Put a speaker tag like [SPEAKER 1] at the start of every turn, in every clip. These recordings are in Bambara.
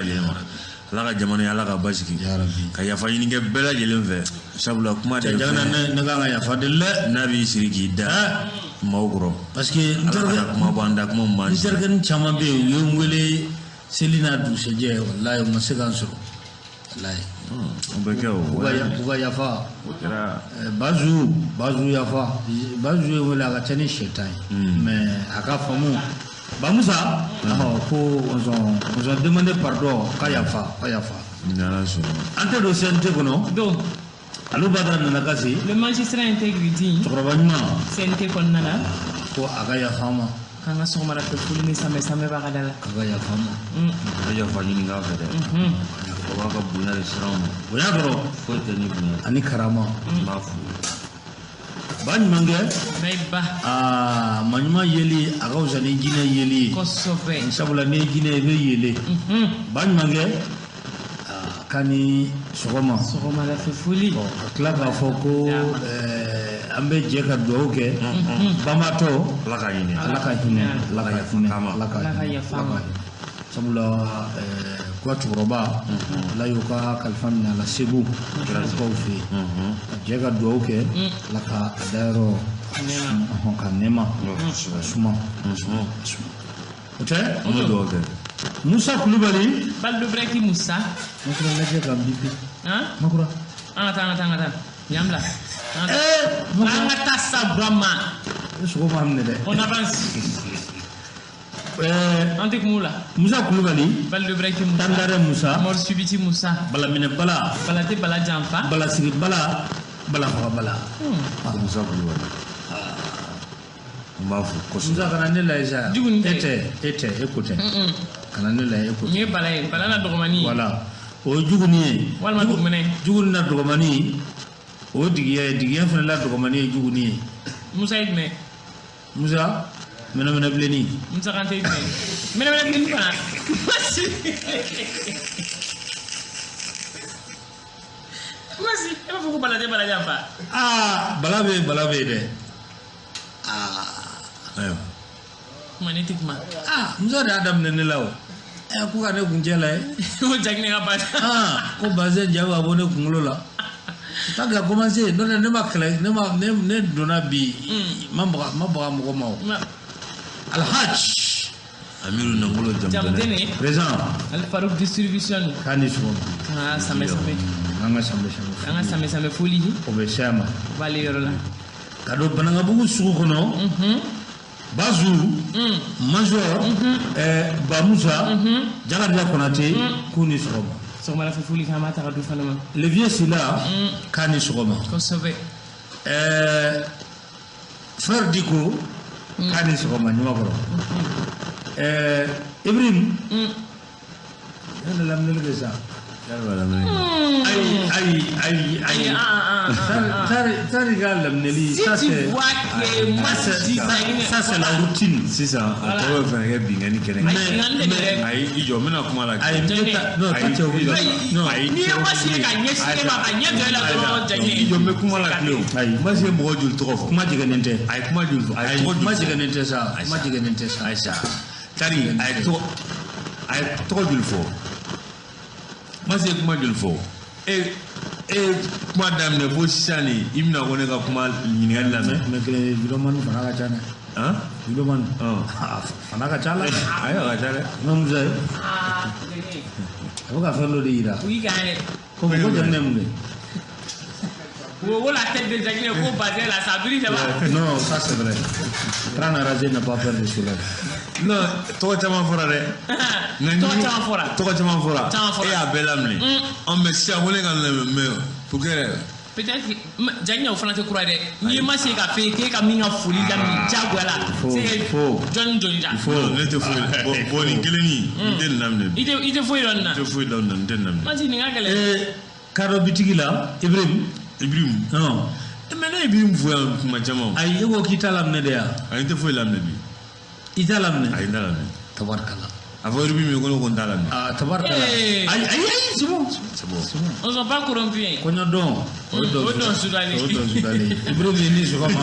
[SPEAKER 1] lajɛlen ma. Ala ka jamana ye, Ala ka basigi.
[SPEAKER 2] Ya Rabbi.
[SPEAKER 1] Ka yafa ɲini kɛ bɛɛ lajɛlen fɛ. Sabula kuma de ye
[SPEAKER 2] Jamana
[SPEAKER 1] fɛn
[SPEAKER 2] ne kan ka yafa deli dɛ.
[SPEAKER 1] n'a b'i siri k'i da maaw kɔrɔ.
[SPEAKER 2] Parce que n
[SPEAKER 1] Ala
[SPEAKER 2] terikɛ
[SPEAKER 1] kana kuma bɔ an da, kuma min b'an
[SPEAKER 2] n terikɛnin caman bɛ yen, u ye n wele seli n'a dugusɛjɛ, walayi u ma se ka n sɔrɔ, walayi.
[SPEAKER 1] O bɛ kɛ o.
[SPEAKER 2] U ka yafa.
[SPEAKER 1] O kɛra.
[SPEAKER 2] Bazu yafa. Bazu ye n wele, a ka ca ni sɛ 10 ye, mais a ka faamu Bamusa, ko on s'est demandé pardon, ka yafa, ka yafa.
[SPEAKER 1] Ni Ala sɔnna.
[SPEAKER 2] An tɛ don CNT kɔnɔ.
[SPEAKER 3] Donc
[SPEAKER 2] Alu Badara nana ka se.
[SPEAKER 3] Le magistrat intègre digne.
[SPEAKER 2] Cɛkɔrɔba ɲuman.
[SPEAKER 3] CNT kɔnɔna la.
[SPEAKER 2] Ko a ka yafa an ma.
[SPEAKER 3] K'an ka sɔgɔmada fɛ foli ni sanbɛ sanbɛ b'a ka da la.
[SPEAKER 2] A ka yafa an ma.
[SPEAKER 1] A bɛ yafa ɲini k'a fɛ dɛ. O b'a ka bonya de siran ma.
[SPEAKER 2] Bonya dɔrɔn.
[SPEAKER 1] Foyi tɛ ni bonya.
[SPEAKER 2] Ani karama.
[SPEAKER 1] N b'a fo.
[SPEAKER 2] Ba ɲumankɛ.
[SPEAKER 3] Bɛɛ ba.
[SPEAKER 2] Aa, maa ɲuman yeli a ka fisa ni jinɛ yeli ye.
[SPEAKER 3] Kosɛbɛ.
[SPEAKER 2] Sabula n'i ye jinɛ ye, i bɛ yeelen. Ba ɲumankɛ. Aa, k'a ni sɔgɔma.
[SPEAKER 3] Sɔgɔmada fɛ foli.
[SPEAKER 2] Ka tila k'a fɔ ko an bɛ jɛ ka dugawu kɛ. Banbaatɔ.
[SPEAKER 1] Ala ka hinɛ.
[SPEAKER 2] Ala ka hinɛ. Ala ka hinɛ. Ala ka
[SPEAKER 3] Ala ka
[SPEAKER 2] hinɛ.
[SPEAKER 3] yafa
[SPEAKER 2] Ala ka
[SPEAKER 3] ma.
[SPEAKER 2] hinɛ. Sabula ko cɛkɔrɔba Ala y'o ka kalifa minɛ a la Segu kaw fɛ yen. Ka jɛ ka dugawu kɛ. Ala ka a dayɔrɔ ka nɛɛma. Ka suma. O tɛ?
[SPEAKER 1] An bɛ dugawu kɛ.
[SPEAKER 2] Musa Kulubali.
[SPEAKER 3] Baldo Breki Musa.
[SPEAKER 2] Makura lajɛ ka n bipi.
[SPEAKER 3] Han?
[SPEAKER 2] Makura.
[SPEAKER 3] An ka taa, an ka taa, an ka taa. Yan bila. An ka taa sa Burama.
[SPEAKER 2] E sogo m'a minɛ dɛ.
[SPEAKER 3] On avance. An tɛ kuma o la.
[SPEAKER 2] Musa Kulubali.
[SPEAKER 3] Baldo Breki Musa.
[SPEAKER 2] Tandare Musa.
[SPEAKER 3] Mor Subiti Musa.
[SPEAKER 2] Balaminɛ Bala.
[SPEAKER 3] Bala tɛ Bala janfa.
[SPEAKER 2] Balasigi Bala. Bala faga Bala.
[SPEAKER 1] Musa Kulubali. N b'a fo kosɛbɛ.
[SPEAKER 2] Musa kana ne lajɛ sa.
[SPEAKER 3] Juguni
[SPEAKER 2] E
[SPEAKER 3] tɛ.
[SPEAKER 2] tɛ, e tɛ, e ko tɛ. Kana ne lajɛ, e ko
[SPEAKER 3] Nin
[SPEAKER 2] tɛ.
[SPEAKER 3] ye Bala ye. Bala na dɔgɔmani.
[SPEAKER 2] Voilà. O ye Juguni ye.
[SPEAKER 3] Walima dugumɛnɛ.
[SPEAKER 2] Juguni na dɔgɔmani. O ye digiya ye. Digiya fana la dɔgɔmani ye Juguni ye.
[SPEAKER 3] Musa ye jumɛn?
[SPEAKER 2] Musa mɛnɛmɛnɛ bilenni.
[SPEAKER 3] Musa Kante ye jumɛn? Mɛnɛmɛnɛ bilenni fana. Masi. Masi, e b'a fɔ ko Bala tɛ Bala janfa.
[SPEAKER 2] Aa, Bala bɛ yen, Bala bɛ yen dɛ. Aa.
[SPEAKER 1] Ayiwa.
[SPEAKER 3] Kuma ne tɛ kuma.
[SPEAKER 2] Aa, Musa de y'a daminɛ ne la o. Ɛ, ko ka ne kuncɛ la ye.
[SPEAKER 3] Ko Jaginɛ ka ba.
[SPEAKER 2] Aa, ko bazɛn ja bɛ ka bɔ ne kunkolo la. Tant qu'il a commencé, n'o tɛ ne ma kɛlɛ, ne ma ne ne donna bi, ma baga ma baga mɔgɔ ma o. Alhaj.
[SPEAKER 1] Amiru Nangolo
[SPEAKER 3] Jamutene.
[SPEAKER 1] Jamutene.
[SPEAKER 2] Président.
[SPEAKER 3] Alfarouk distribution.
[SPEAKER 2] K'a ni sɔgɔma.
[SPEAKER 3] An ka sanbɛ sanbɛ.
[SPEAKER 2] An ka sanbɛ sanbɛ.
[SPEAKER 3] An ka sanbɛ sanbɛ foli.
[SPEAKER 2] O bɛ se a ma.
[SPEAKER 3] O b'ale yɔrɔ la.
[SPEAKER 2] Ka don Banankabugu sugu kɔnɔ. Bazu. Major. Bamusa. Jakarija Konate. K'u ni sɔgɔma.
[SPEAKER 3] Sɔgɔmada fɛ foli k'an b'a ta ka du fana ma.
[SPEAKER 2] Le vieux Sila. K'a ni sɔgɔma.
[SPEAKER 3] Kosɛbɛ.
[SPEAKER 2] Frère Diko. K'a ni sɔgɔma Ɲamakɔrɔ. Ibrahim. Ne de laminɛli kɛ sa. Ayi, ayi, ayi, ayi. Tari ka laminɛli.
[SPEAKER 3] Si tu vois que moi,
[SPEAKER 2] Ça c'est la routine.
[SPEAKER 1] Sisan a tɔgɔ bɛ fɛn kɛ binkani kɛnɛ kan.
[SPEAKER 3] Mais
[SPEAKER 1] Ayi, i jɔ, n bɛna kuma la.
[SPEAKER 2] Ayi,
[SPEAKER 3] Jɔn
[SPEAKER 2] non, ta cɛ o
[SPEAKER 1] Ayi,
[SPEAKER 2] non.
[SPEAKER 1] ayi,
[SPEAKER 3] N'i ye Masi ye ka ɲɛsin ne ma ka ɲɛ jɔ e la dɔrɔn Jaginɛ.
[SPEAKER 1] I jɔ, n bɛ kuma la tile o.
[SPEAKER 2] Ayi.
[SPEAKER 1] Masi ye mɔgɔ joli tɔgɔ fɔ?
[SPEAKER 2] Kuma jigɛnnen tɛ.
[SPEAKER 1] A ye kuma joli fɔ? A ye
[SPEAKER 2] Ayi,
[SPEAKER 1] tɔgɔ
[SPEAKER 2] kuma
[SPEAKER 1] joli fɔ?
[SPEAKER 2] jigɛnnen tɛ sa. Kuma jigɛnnen tɛ sa.
[SPEAKER 1] Ayi sa. Tari, a ye tɔgɔ joli fɔ? Masi ye kuma joli fɔ? E ye kuma daminɛ fo sisan de, i bɛna ko ne ka kuma ɲininkali lamɛn.
[SPEAKER 2] Mais kelen vidéoman fana ka ca dɛ.
[SPEAKER 1] Han?
[SPEAKER 2] Vidéoman.
[SPEAKER 1] Ɔn.
[SPEAKER 2] Fana ka ca la.
[SPEAKER 1] Ayi, a ka ca dɛ.
[SPEAKER 2] N'o Musa ye.
[SPEAKER 3] Aa, Jaginɛ.
[SPEAKER 2] A bɛ ka fɛn dɔ de yira.
[SPEAKER 3] U y'i kan dɛ.
[SPEAKER 2] Ko ko Jaginɛ mun kɛ?
[SPEAKER 3] Wo la tête de Jaginɛ ko bazin la, ça brille là-bas.
[SPEAKER 2] Non, ça c'est vrai. Crâne rasé n'a pas peur du soleil.
[SPEAKER 1] Non, tɔgɔ caman fɔra dɛ.
[SPEAKER 3] Tɔgɔ caman fɔra.
[SPEAKER 1] Tɔgɔ caman fɔra.
[SPEAKER 3] Caman fɔra.
[SPEAKER 1] E y'a bɛɛ laminɛ. Ɔn mais sisan ko ne ka lamɛn, mais pour que
[SPEAKER 3] Peut-être que Jaginɛ o fana tɛ kura dɛ. N'i ye Masi ye k'a fɛ k'e ka min ka foli daminɛ diyagoya la.
[SPEAKER 2] Fo, fo.
[SPEAKER 3] Jɔnni jɔnni ja.
[SPEAKER 1] Non, ne tɛ foyi. Bon, nin kelennin, n tɛ nin laminɛ bi.
[SPEAKER 3] I tɛ foyi dɔn nin na.
[SPEAKER 1] N tɛ foyi dɔn nin na, n tɛ nin laminɛ.
[SPEAKER 3] Masi nin ka gɛlɛn.
[SPEAKER 2] Kadɔ bitigi la, Ibrahim.
[SPEAKER 1] Ibrahim.
[SPEAKER 2] Non.
[SPEAKER 1] Mais ne ye Ibrahim fo yan kuma caman.
[SPEAKER 2] Ayi, e ko k'i t'a laminɛ de yan.
[SPEAKER 1] Ayi, n tɛ foyi laminɛ bi.
[SPEAKER 2] I t'a laminɛ?
[SPEAKER 1] Ayi, n t'a laminɛ.
[SPEAKER 2] Tabarikala.
[SPEAKER 1] A fɔ Ibrahim ye ko ne ko n t'a laminɛ.
[SPEAKER 2] Ah, tabarikala.
[SPEAKER 3] Eh.
[SPEAKER 2] Ayi, ayi, ayi, c'est bon.
[SPEAKER 1] C'est bon.
[SPEAKER 2] C'est bon.
[SPEAKER 3] On sont pas corrompus.
[SPEAKER 2] Kɔɲɔ dɔn. O ye
[SPEAKER 3] O dɔn sudalen.
[SPEAKER 2] O ye dɔn sudalen. Ibrahim ye ni sɔgɔma.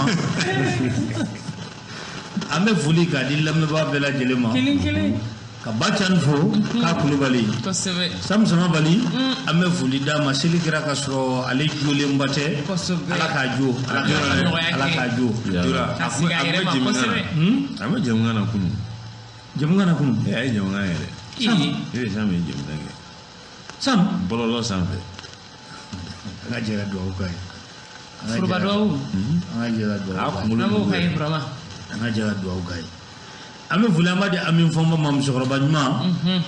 [SPEAKER 2] An bɛ foli k'a di lamɛnbaa bɛɛ lajɛlen ma.
[SPEAKER 3] Kelen kelen.
[SPEAKER 2] Ka ba can fo k'a Kulubali.
[SPEAKER 3] Kosɛbɛ.
[SPEAKER 2] Sam Samabali, an bɛ foli d'a ma. Seli kɛra ka sɔrɔ ale jolenba tɛ.
[SPEAKER 3] Kosɛbɛ.
[SPEAKER 2] Ala k'a jo, Ala
[SPEAKER 3] nɔgɔya
[SPEAKER 2] Ala
[SPEAKER 3] kɛ.
[SPEAKER 2] k'a jo.
[SPEAKER 1] Jora,
[SPEAKER 3] Ka
[SPEAKER 1] a
[SPEAKER 3] sigi a
[SPEAKER 1] kun
[SPEAKER 3] yɛrɛ
[SPEAKER 1] bɛ
[SPEAKER 3] ma
[SPEAKER 1] jamukan
[SPEAKER 3] kosɛbɛ.
[SPEAKER 1] na. A bɛ jamukan na kunun.
[SPEAKER 2] Jamu kana kunu.
[SPEAKER 1] E a ye jamukan yɛrɛ.
[SPEAKER 3] Ee,
[SPEAKER 1] E de Sam ye jamukan kɛ.
[SPEAKER 2] Sam,
[SPEAKER 1] Bɔlɔlɔ sanfɛ.
[SPEAKER 2] an ka jɛ ka dugawu k'a ye. An ka jɛ
[SPEAKER 3] foroba duwawu.
[SPEAKER 2] An ka jɛ ka dugawu
[SPEAKER 1] A
[SPEAKER 2] k'a ye.
[SPEAKER 1] kunkolo
[SPEAKER 3] An b'o
[SPEAKER 1] jugu
[SPEAKER 3] k'a ye
[SPEAKER 1] yɛrɛ.
[SPEAKER 3] Burama.
[SPEAKER 2] An ka jɛ ka dugawu k'a ye. An bɛ foli an b'a di Ami Fɔnba ma, musokɔrɔba ɲuman,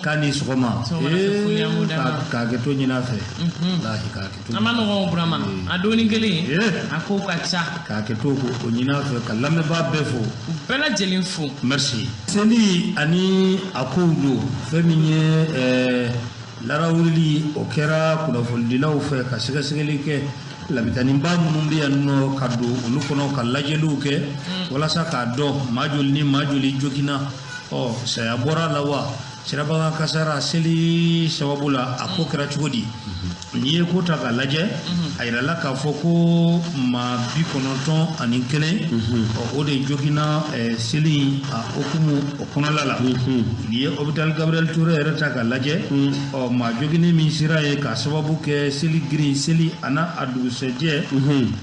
[SPEAKER 2] k'a ni sɔgɔma.
[SPEAKER 3] Sɔgɔmada fɛ foli an b'o d'a ma.
[SPEAKER 2] K'a kɛ to ɲini a fɛ. Walahi k'a kɛ to
[SPEAKER 3] An ma nɔgɔn o Burama. A donni kelen,
[SPEAKER 2] Ee.
[SPEAKER 3] a kow ka ca.
[SPEAKER 2] K'a kɛ to k'o ɲini a fɛ ka lamɛnbaa bɛɛ fo.
[SPEAKER 3] U bɛɛ lajɛlen fo.
[SPEAKER 2] Merci. Seli ani a kow don, fɛn min ye larawulili, o kɛra kunnafonidilaw fɛ ka sɛgɛsɛgɛli kɛ labitaniba minnu bɛ yan nɔ ka don olu kɔnɔ ka lajɛliw kɛ walasa k'a dɔn maa joli ni maa joli joginna, ɔ saya bɔra a la wa, sirabakan kasara seli sababu la, a ko kɛra cogo di. N'i ye ko ta k'a lajɛ, a yirala k'a fɔ ko maa 91, ɔ o de joginna seli in a hukumu o kɔnɔla la. N'i ye hôpital Gabriel Touré yɛrɛ ta k'a lajɛ, ɔ maa joginnen min sera yen k'a sababu kɛ seli girin seli a n'a a dugusɛjɛ,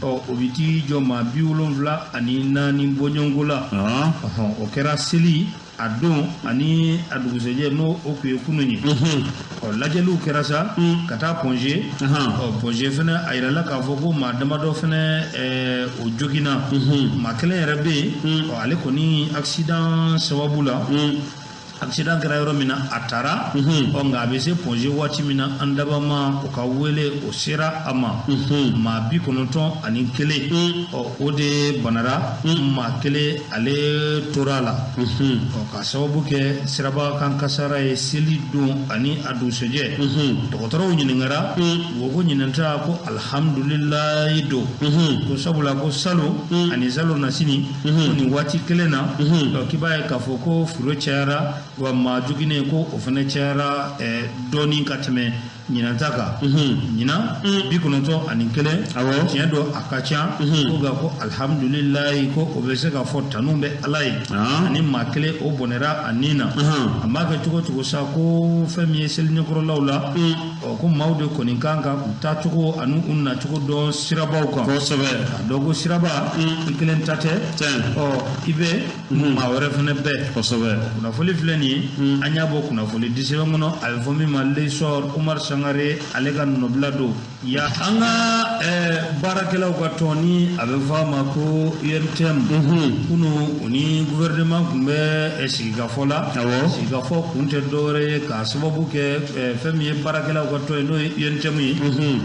[SPEAKER 2] ɔ o bɛ t'i jɔ maa 74 bɔɲɔgɔnko la. Ɔhɔn, o kɛra seli a don ani a dugusɛjɛ, n'o o tun ye kunun ye. Ɔ lajɛliw kɛra sa ka taa Point G. Ɔ Point G fɛnɛ, a yirala k'a fɔ ko maa damadɔ fɛnɛ o joginna. Maa kelen yɛrɛ bɛ yen, ɔ ale kɔni accident sababu la, accident kɛra yɔrɔ min na a taara, ɔ nka a bɛ se Point G waati min na, an dabama o ka wele o sera a ma. Maa 91, ɔ o de banara, maa kelen ale tora a la, ɔ ka sababu kɛ sirabakan kasara ye seli don ani a dugusɛjɛ. Dɔgɔtɔrɔw ɲininkara, o ko ɲinanta ko alihamudulilayi don, ko sabula ko salo ani salo nasini ko nin waati kelen na, ɔ k'i b'a ye k'a fɔ ko foro cayara, wa maa joginnen ko o fana cayara dɔɔnin ka tɛmɛ ɲinan ta kan. Ɲinan 91, tiɲɛ don a ka ca, ko nka ko alihamudulilayi, ko o bɛ se k'a fɔ tanu bɛ Ala ye ani maa kelen o bɔnɛra a nin na. A m'a kɛ cogo cogo sa, ko fɛn min ye seli ɲɛkɔrɔlaw la, ɔ ko maaw de kɔni kan ka u taacogo ani u nacogo dɔn sirabaw kan.
[SPEAKER 1] Kosɛbɛ.
[SPEAKER 2] K'a dɔn ko siraba i kelen ta tɛ, ɔ i bɛ maa wɛrɛ fana bɛɛ.
[SPEAKER 1] Kosɛbɛ.
[SPEAKER 2] Kunnafoni filɛ nin ye, an y'a bɔ kunnafoni di sɛbɛn kɔnɔ, a bɛ fɔ min ma L'Essor, Umar Sangare ale ka nɔbila don. Ya an ka baarakɛlaw ka tɔn ni a bɛ fɔ a ma ko UNTM, kunu u ni gouvernement tun bɛ sigikafɔ la. Sigikafɔ kun tɛ dɔwɛrɛ ye k'a sababu kɛ fɛn min ye baarakɛlaw ka tɔn ye, n'o ye UNTM ye,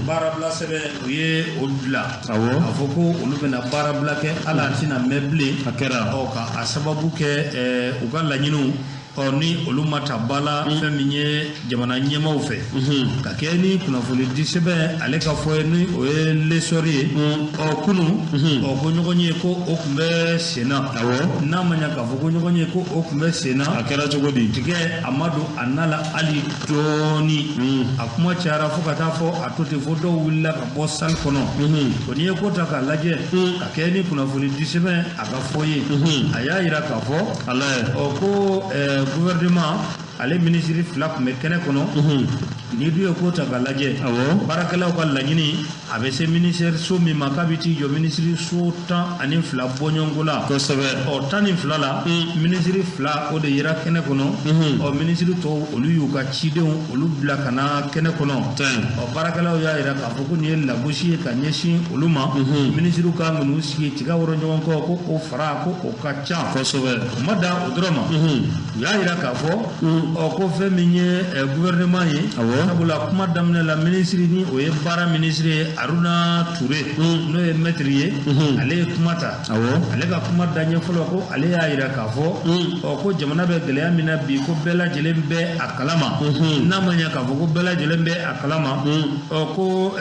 [SPEAKER 2] baarabila sɛbɛn u ye o bila, a fɔ ko olu bɛna baarabila kɛ, hali a tɛna mɛn bilen.
[SPEAKER 1] A kɛra.
[SPEAKER 2] Ɔ ka a sababu kɛ u ka laɲiniw, ɔ ni olu ma ta ba la fɛn min ye jamana ɲɛmaaw fɛ, ka kɛ ni kunnafoni di sɛbɛn ale ka fɔ ye, ni o ye L'Essor ye. Ɔ kunu, ɔ ko ɲɔgɔn ye ko o tun bɛ sen na. N'a ma ɲɛ k'a fɔ ko ɲɔgɔn ye ko o tun bɛ sen na,
[SPEAKER 1] A kɛra cogo di?
[SPEAKER 2] Tigɛ a ma don a na la hali dɔɔni. A kuma cayara fo ka taa fɔ a to ten fo dɔw wulila ka bɔ salle kɔnɔ. O n'i ye ko ta k'a lajɛ, ka kɛ ni kunnafoni di sɛbɛn a ka fɔ ye, a y'a yira k'a fɔ
[SPEAKER 1] Ala ye.
[SPEAKER 2] ɔ ko gouvernement ale minisiri fila tun bɛ kɛnɛ kɔnɔ. N'i dun ye ko ta k'a lajɛ, baarakɛlaw ka laɲini a bɛ se ministère so min ma, k'a bɛ t'i jɔ minisiri so 12 bɔɲɔgɔnko la.
[SPEAKER 1] Kosɛbɛ.
[SPEAKER 2] Ɔ 12 la, minisiri fila o de yera kɛnɛ kɔnɔ. Ɔ minisiri tɔw olu y'u ka cidenw olu bila ka na kɛnɛ kɔnɔ. Ɔ baarakɛlaw y'a yira k'a fɔ ko nin ye lagosi ye ka ɲɛsin olu ma. Minisiriw kan ka n'u sigi tiga wɔrɔ ɲɔgɔn kɔ, ko o fara ko o ka ca.
[SPEAKER 1] Kosɛbɛ.
[SPEAKER 2] O ma dan o dɔrɔn ma, u y'a yira k'a fɔ ɔ ko fɛn min ye gouvernement ye, sabula kuma daminɛ la, minisiri ni o ye baara minisiri ye, Haruna Ture, n'o ye maître ye, ale ye kuma ta. Ale ka kuma daɲɛ fɔlɔ, ko ale y'a yira k'a fɔ ɔ ko jamana bɛ gɛlɛya min na bi, ko bɛɛ lajɛlen bɛ a kalama. N'a ma ɲɛ k'a fɔ ko bɛɛ lajɛlen bɛ a kalama, ɔ ko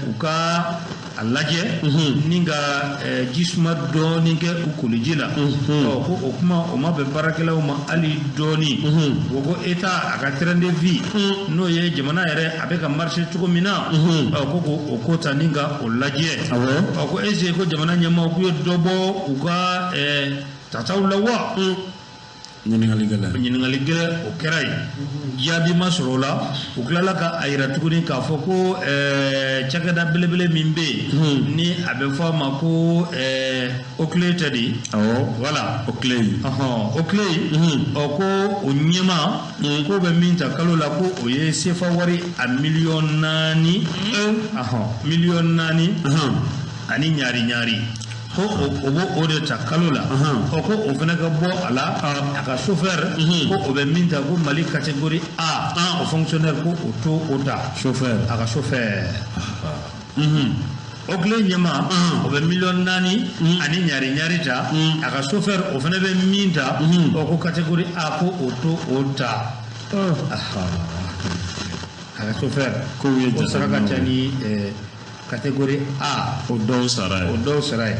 [SPEAKER 2] u ka a lajɛ ni ka ji suma dɔɔni kɛ u koliji la. Ɔ ko o kuma o ma bɛn baarakɛlaw ma hali dɔɔni. O ko État a ka train de vie, n'o ye jamana yɛrɛ a bɛ ka marcher cogo min na, ɔ ko k'o ko ta ni ka o lajɛ. Ɔ ko est ce que ko jamana ɲɛmaaw k'u ye dɔ bɔ u ka tataw la wa?
[SPEAKER 1] Ɲininkali gɛlɛn.
[SPEAKER 2] Ɲininkali gɛlɛn o kɛra yen, jaabi ma sɔrɔ o la. U tilala ka a yira tuguni k'a fɔ ko cakɛda belebele min bɛ yen ni a bɛ fɔ a ma ko OCLEI tɛ de?
[SPEAKER 1] Awɔ.
[SPEAKER 2] Voilà.
[SPEAKER 1] OCLEI.
[SPEAKER 2] Ɔhɔn, OCLEI. Ɔ, ko o ɲɛmaa k'o bɛ min ta kalo la, ko o ye sefa wari a 4 miliyɔn, ɔhɔn, 4 miliyɔn ani ɲaari ɲaari, ko o b'o o de ta kalo la. Ɔ, ko o fana ka bɔ a la, a ka chauffeur, ko o bɛ min ta, ko Mali catégorie A o fonctionnaire, ko o to o ta.
[SPEAKER 1] Chauffeur.
[SPEAKER 2] A ka chauffeur. OCLEI ɲɛmaa, o bɛ 4 miliyɔn ani ɲaari ɲaari ta. A ka chauffeur, o fana bɛ min ta, ɔ, ko catégorie A, ko o to o ta. A ka chauffeur
[SPEAKER 1] Kow ye
[SPEAKER 2] o sara ka ca
[SPEAKER 1] jateminɛw ye.
[SPEAKER 2] ni catégorie A
[SPEAKER 1] O dɔw sara
[SPEAKER 2] o
[SPEAKER 1] ye.
[SPEAKER 2] dɔw sara ye.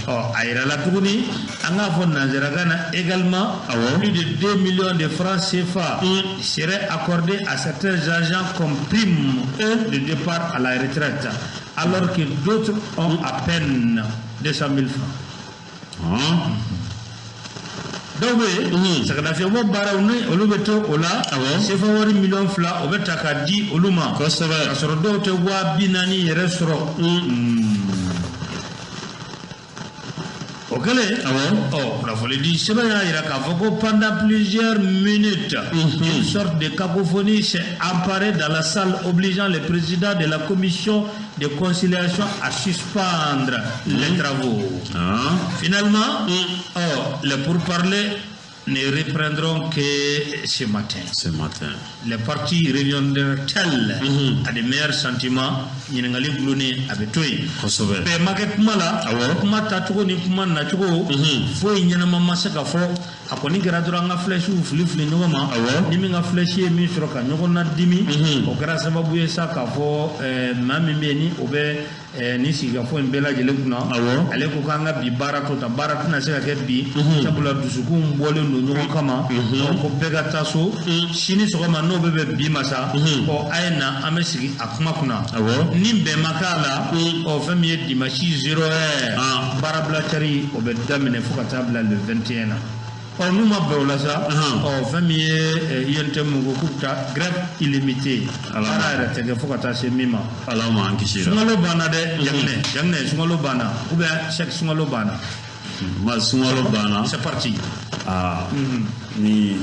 [SPEAKER 2] Ɔ, a yirala tuguni, an k'a fɔ nanzarakan na également, plus de 2 millions de francs CFA seraient accordés à certains agents comme prime de départ à la retraite, alors que d'autres ont à peine 200 000 francs. Dɔw bɛ yen, sɛgɛnnafiɲɛbɔ baaraw ni olu bɛ to o la, sefa wari 2 miliyɔn o bɛ ta k'a di olu ma, k'a sɔrɔ dɔw tɛ 40 000 yɛrɛ sɔrɔ. O kɛlen, ɔ, kunnafonidi sɛbɛn y'a jira k'a fɔ ko pendant plusieurs minutes, une sorte de cacophonie s'est emparée dans la salle, obligeant le président de la commission de conciliation à suspendre les travaux. Finalement, ɔ, les pourparlers ne reprendront que ce matin.
[SPEAKER 1] Ce matin.
[SPEAKER 2] Les parties reviendront-elles à de meilleurs sentiments? Ɲininkali gulonnen a bɛ to yen. Bɛn ma kɛ kuma la. Kuma taacogo ni kuma nacogo, foyi ɲɛnama ma se ka fɔ. A kɔni kɛra dɔrɔn an ka flèches fili fili ɲɔgɔn ma. Ni min ka flèche ye min sɔrɔ ka ɲɔgɔn nadimi, o kɛra sababu ye sa k'a fɔ maa min bɛ yen ni o bɛ nin sigikafɔ in bɛɛ lajɛlen kunna, ale ko k'an ka bi baara to tan, baara tɛna se ka kɛ bi, sabula dusukunw bɔlen don ɲɔgɔn kama. Ɔ, ko bɛɛ ka taa so sini sɔgɔma, n'o bɛ bɛn bi ma sa, ɔ, a ye na an bɛ sigi a kuma kunna. Ni bɛn ma k'a la, ɔ, fɛn min ye dimanche 0 heure, baarabila cari o bɛ daminɛ fo ka taa bila le 21 na. Ɔ, n'u ma bɛn o la sa, ɔ, fɛn min ye UNTM ko k'u bɛ taa grève illimitée, baara yɛrɛ tɛ kɛ fo ka taa se min ma.
[SPEAKER 1] Ala m'an kisi la.
[SPEAKER 2] Sunkalo banna dɛ, Jaginɛ, Jaginɛ, sunkalo banna, ou bien chaque sunkalo banna.
[SPEAKER 1] Ma sunkalo banna.
[SPEAKER 2] C'est parti.
[SPEAKER 1] Aa, ni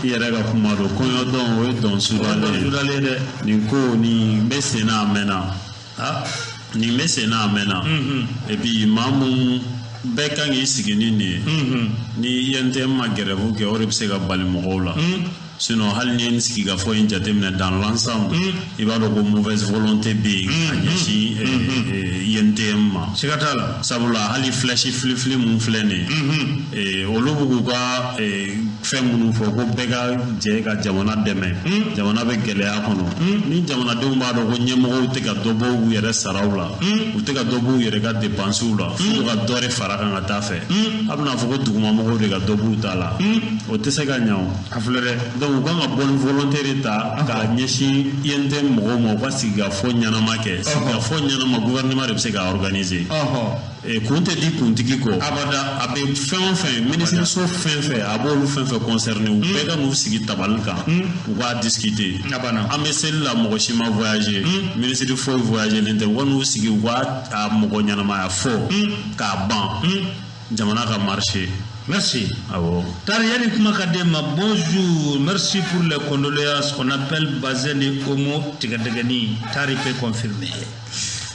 [SPEAKER 1] i yɛrɛ ka kuma don, kɔɲɔ dɔn o ye dɔn sudalen ye.
[SPEAKER 2] Sudalen dɛ.
[SPEAKER 1] Nin ko nin bɛ sen na a mɛnna. Nin bɛ sen na a mɛnna. Et puis maa mun bɛɛ kan k'i sigi ni nin ye, ni UNTM ma grève kɛ, o de bɛ se ka bali mɔgɔw la. Sinon hali ni ye nin sigikafɔ in jateminɛ dans l'ensemble, i b'a dɔn ko mauvaise volonté bɛ yen ka ɲɛsin UNTM ma.
[SPEAKER 2] Siga t'a la.
[SPEAKER 1] Sabula hali flèche filifili mun filɛ nin ye, olu b'u k'u ka fɛn minnu fɔ ko bɛɛ ka jɛ ka jamana dɛmɛ, jamana bɛ gɛlɛya kɔnɔ, ni jamanadenw b'a dɔn ko ɲɛmɔgɔw tɛ ka dɔ bɔ u yɛrɛ saraw la, u tɛ ka dɔ bɔ u yɛrɛ ka dépenses la, f'u ka dɔ de fara kan ka taa fɛ, a bɛna fɔ ko dugumamɔgɔw de ka dɔ b'u ta la, o tɛ se ka ɲɛ o.
[SPEAKER 2] A filɛ dɛ.
[SPEAKER 1] Donc u kan ka bonne volonté de ta k'a ɲɛsin UNTM mɔgɔw ma, u ka sigikafɔ ɲɛnama kɛ. Sigikafɔ ɲɛnama, gouvernement de bɛ se k'a organiser. Kun tɛ di kuntigi kɔ.
[SPEAKER 2] Abada.
[SPEAKER 1] A bɛ fɛn o fɛn, minisiriso fɛn fɛn a b'olu fɛn fɛn concerné, u bɛɛ ka n'u sigi tabali kan, u k'a discuter.
[SPEAKER 2] A banna.
[SPEAKER 1] An bɛ seli la, mɔgɔ si ma voyager, minisiri foyi voyager len tɛ. U ka n'u sigi, u k'a a mɔgɔ ɲɛnamaya fɔ k'a ban, jamana ka marcher.
[SPEAKER 2] Merci.
[SPEAKER 1] Awɔ.
[SPEAKER 2] Tari yani kuma ka den ma, bonjour, merci pour les condoléances. On appelle Bazin de Omo Tigadegani. Tari peut confirmer.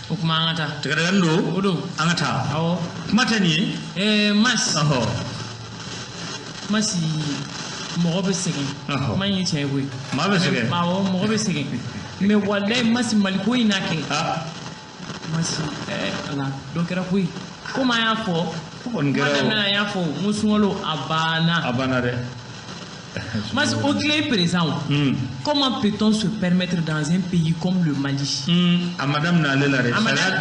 [SPEAKER 3] O kuma, an ka taa.
[SPEAKER 2] Tigadegani don?
[SPEAKER 3] O don.
[SPEAKER 2] An ka taa.
[SPEAKER 3] Awɔ.
[SPEAKER 2] Kuma tɛ nin ye?
[SPEAKER 3] Mas. Masi, mɔgɔ bɛ sɛgɛn. Kuma in ye tiɲɛ ye koyi.
[SPEAKER 2] Maa bɛ sɛgɛn.
[SPEAKER 3] Awɔ, mɔgɔ bɛ sɛgɛn. Mais walayi Masi, Mali ko in n'a kɛ. Masi, ala, dɔ kɛra koyi. Komi an y'a fɔ.
[SPEAKER 2] Ko kɔni
[SPEAKER 3] Kuma
[SPEAKER 2] kɛra o.
[SPEAKER 3] daminɛ na, an y'a fɔ n ko sunkalo a banna.
[SPEAKER 2] A banna dɛ.
[SPEAKER 3] Mas, au clé présent, comment peut-on se permettre dans un pays comme le Mali?
[SPEAKER 2] A ma daminɛ ale la dɛ.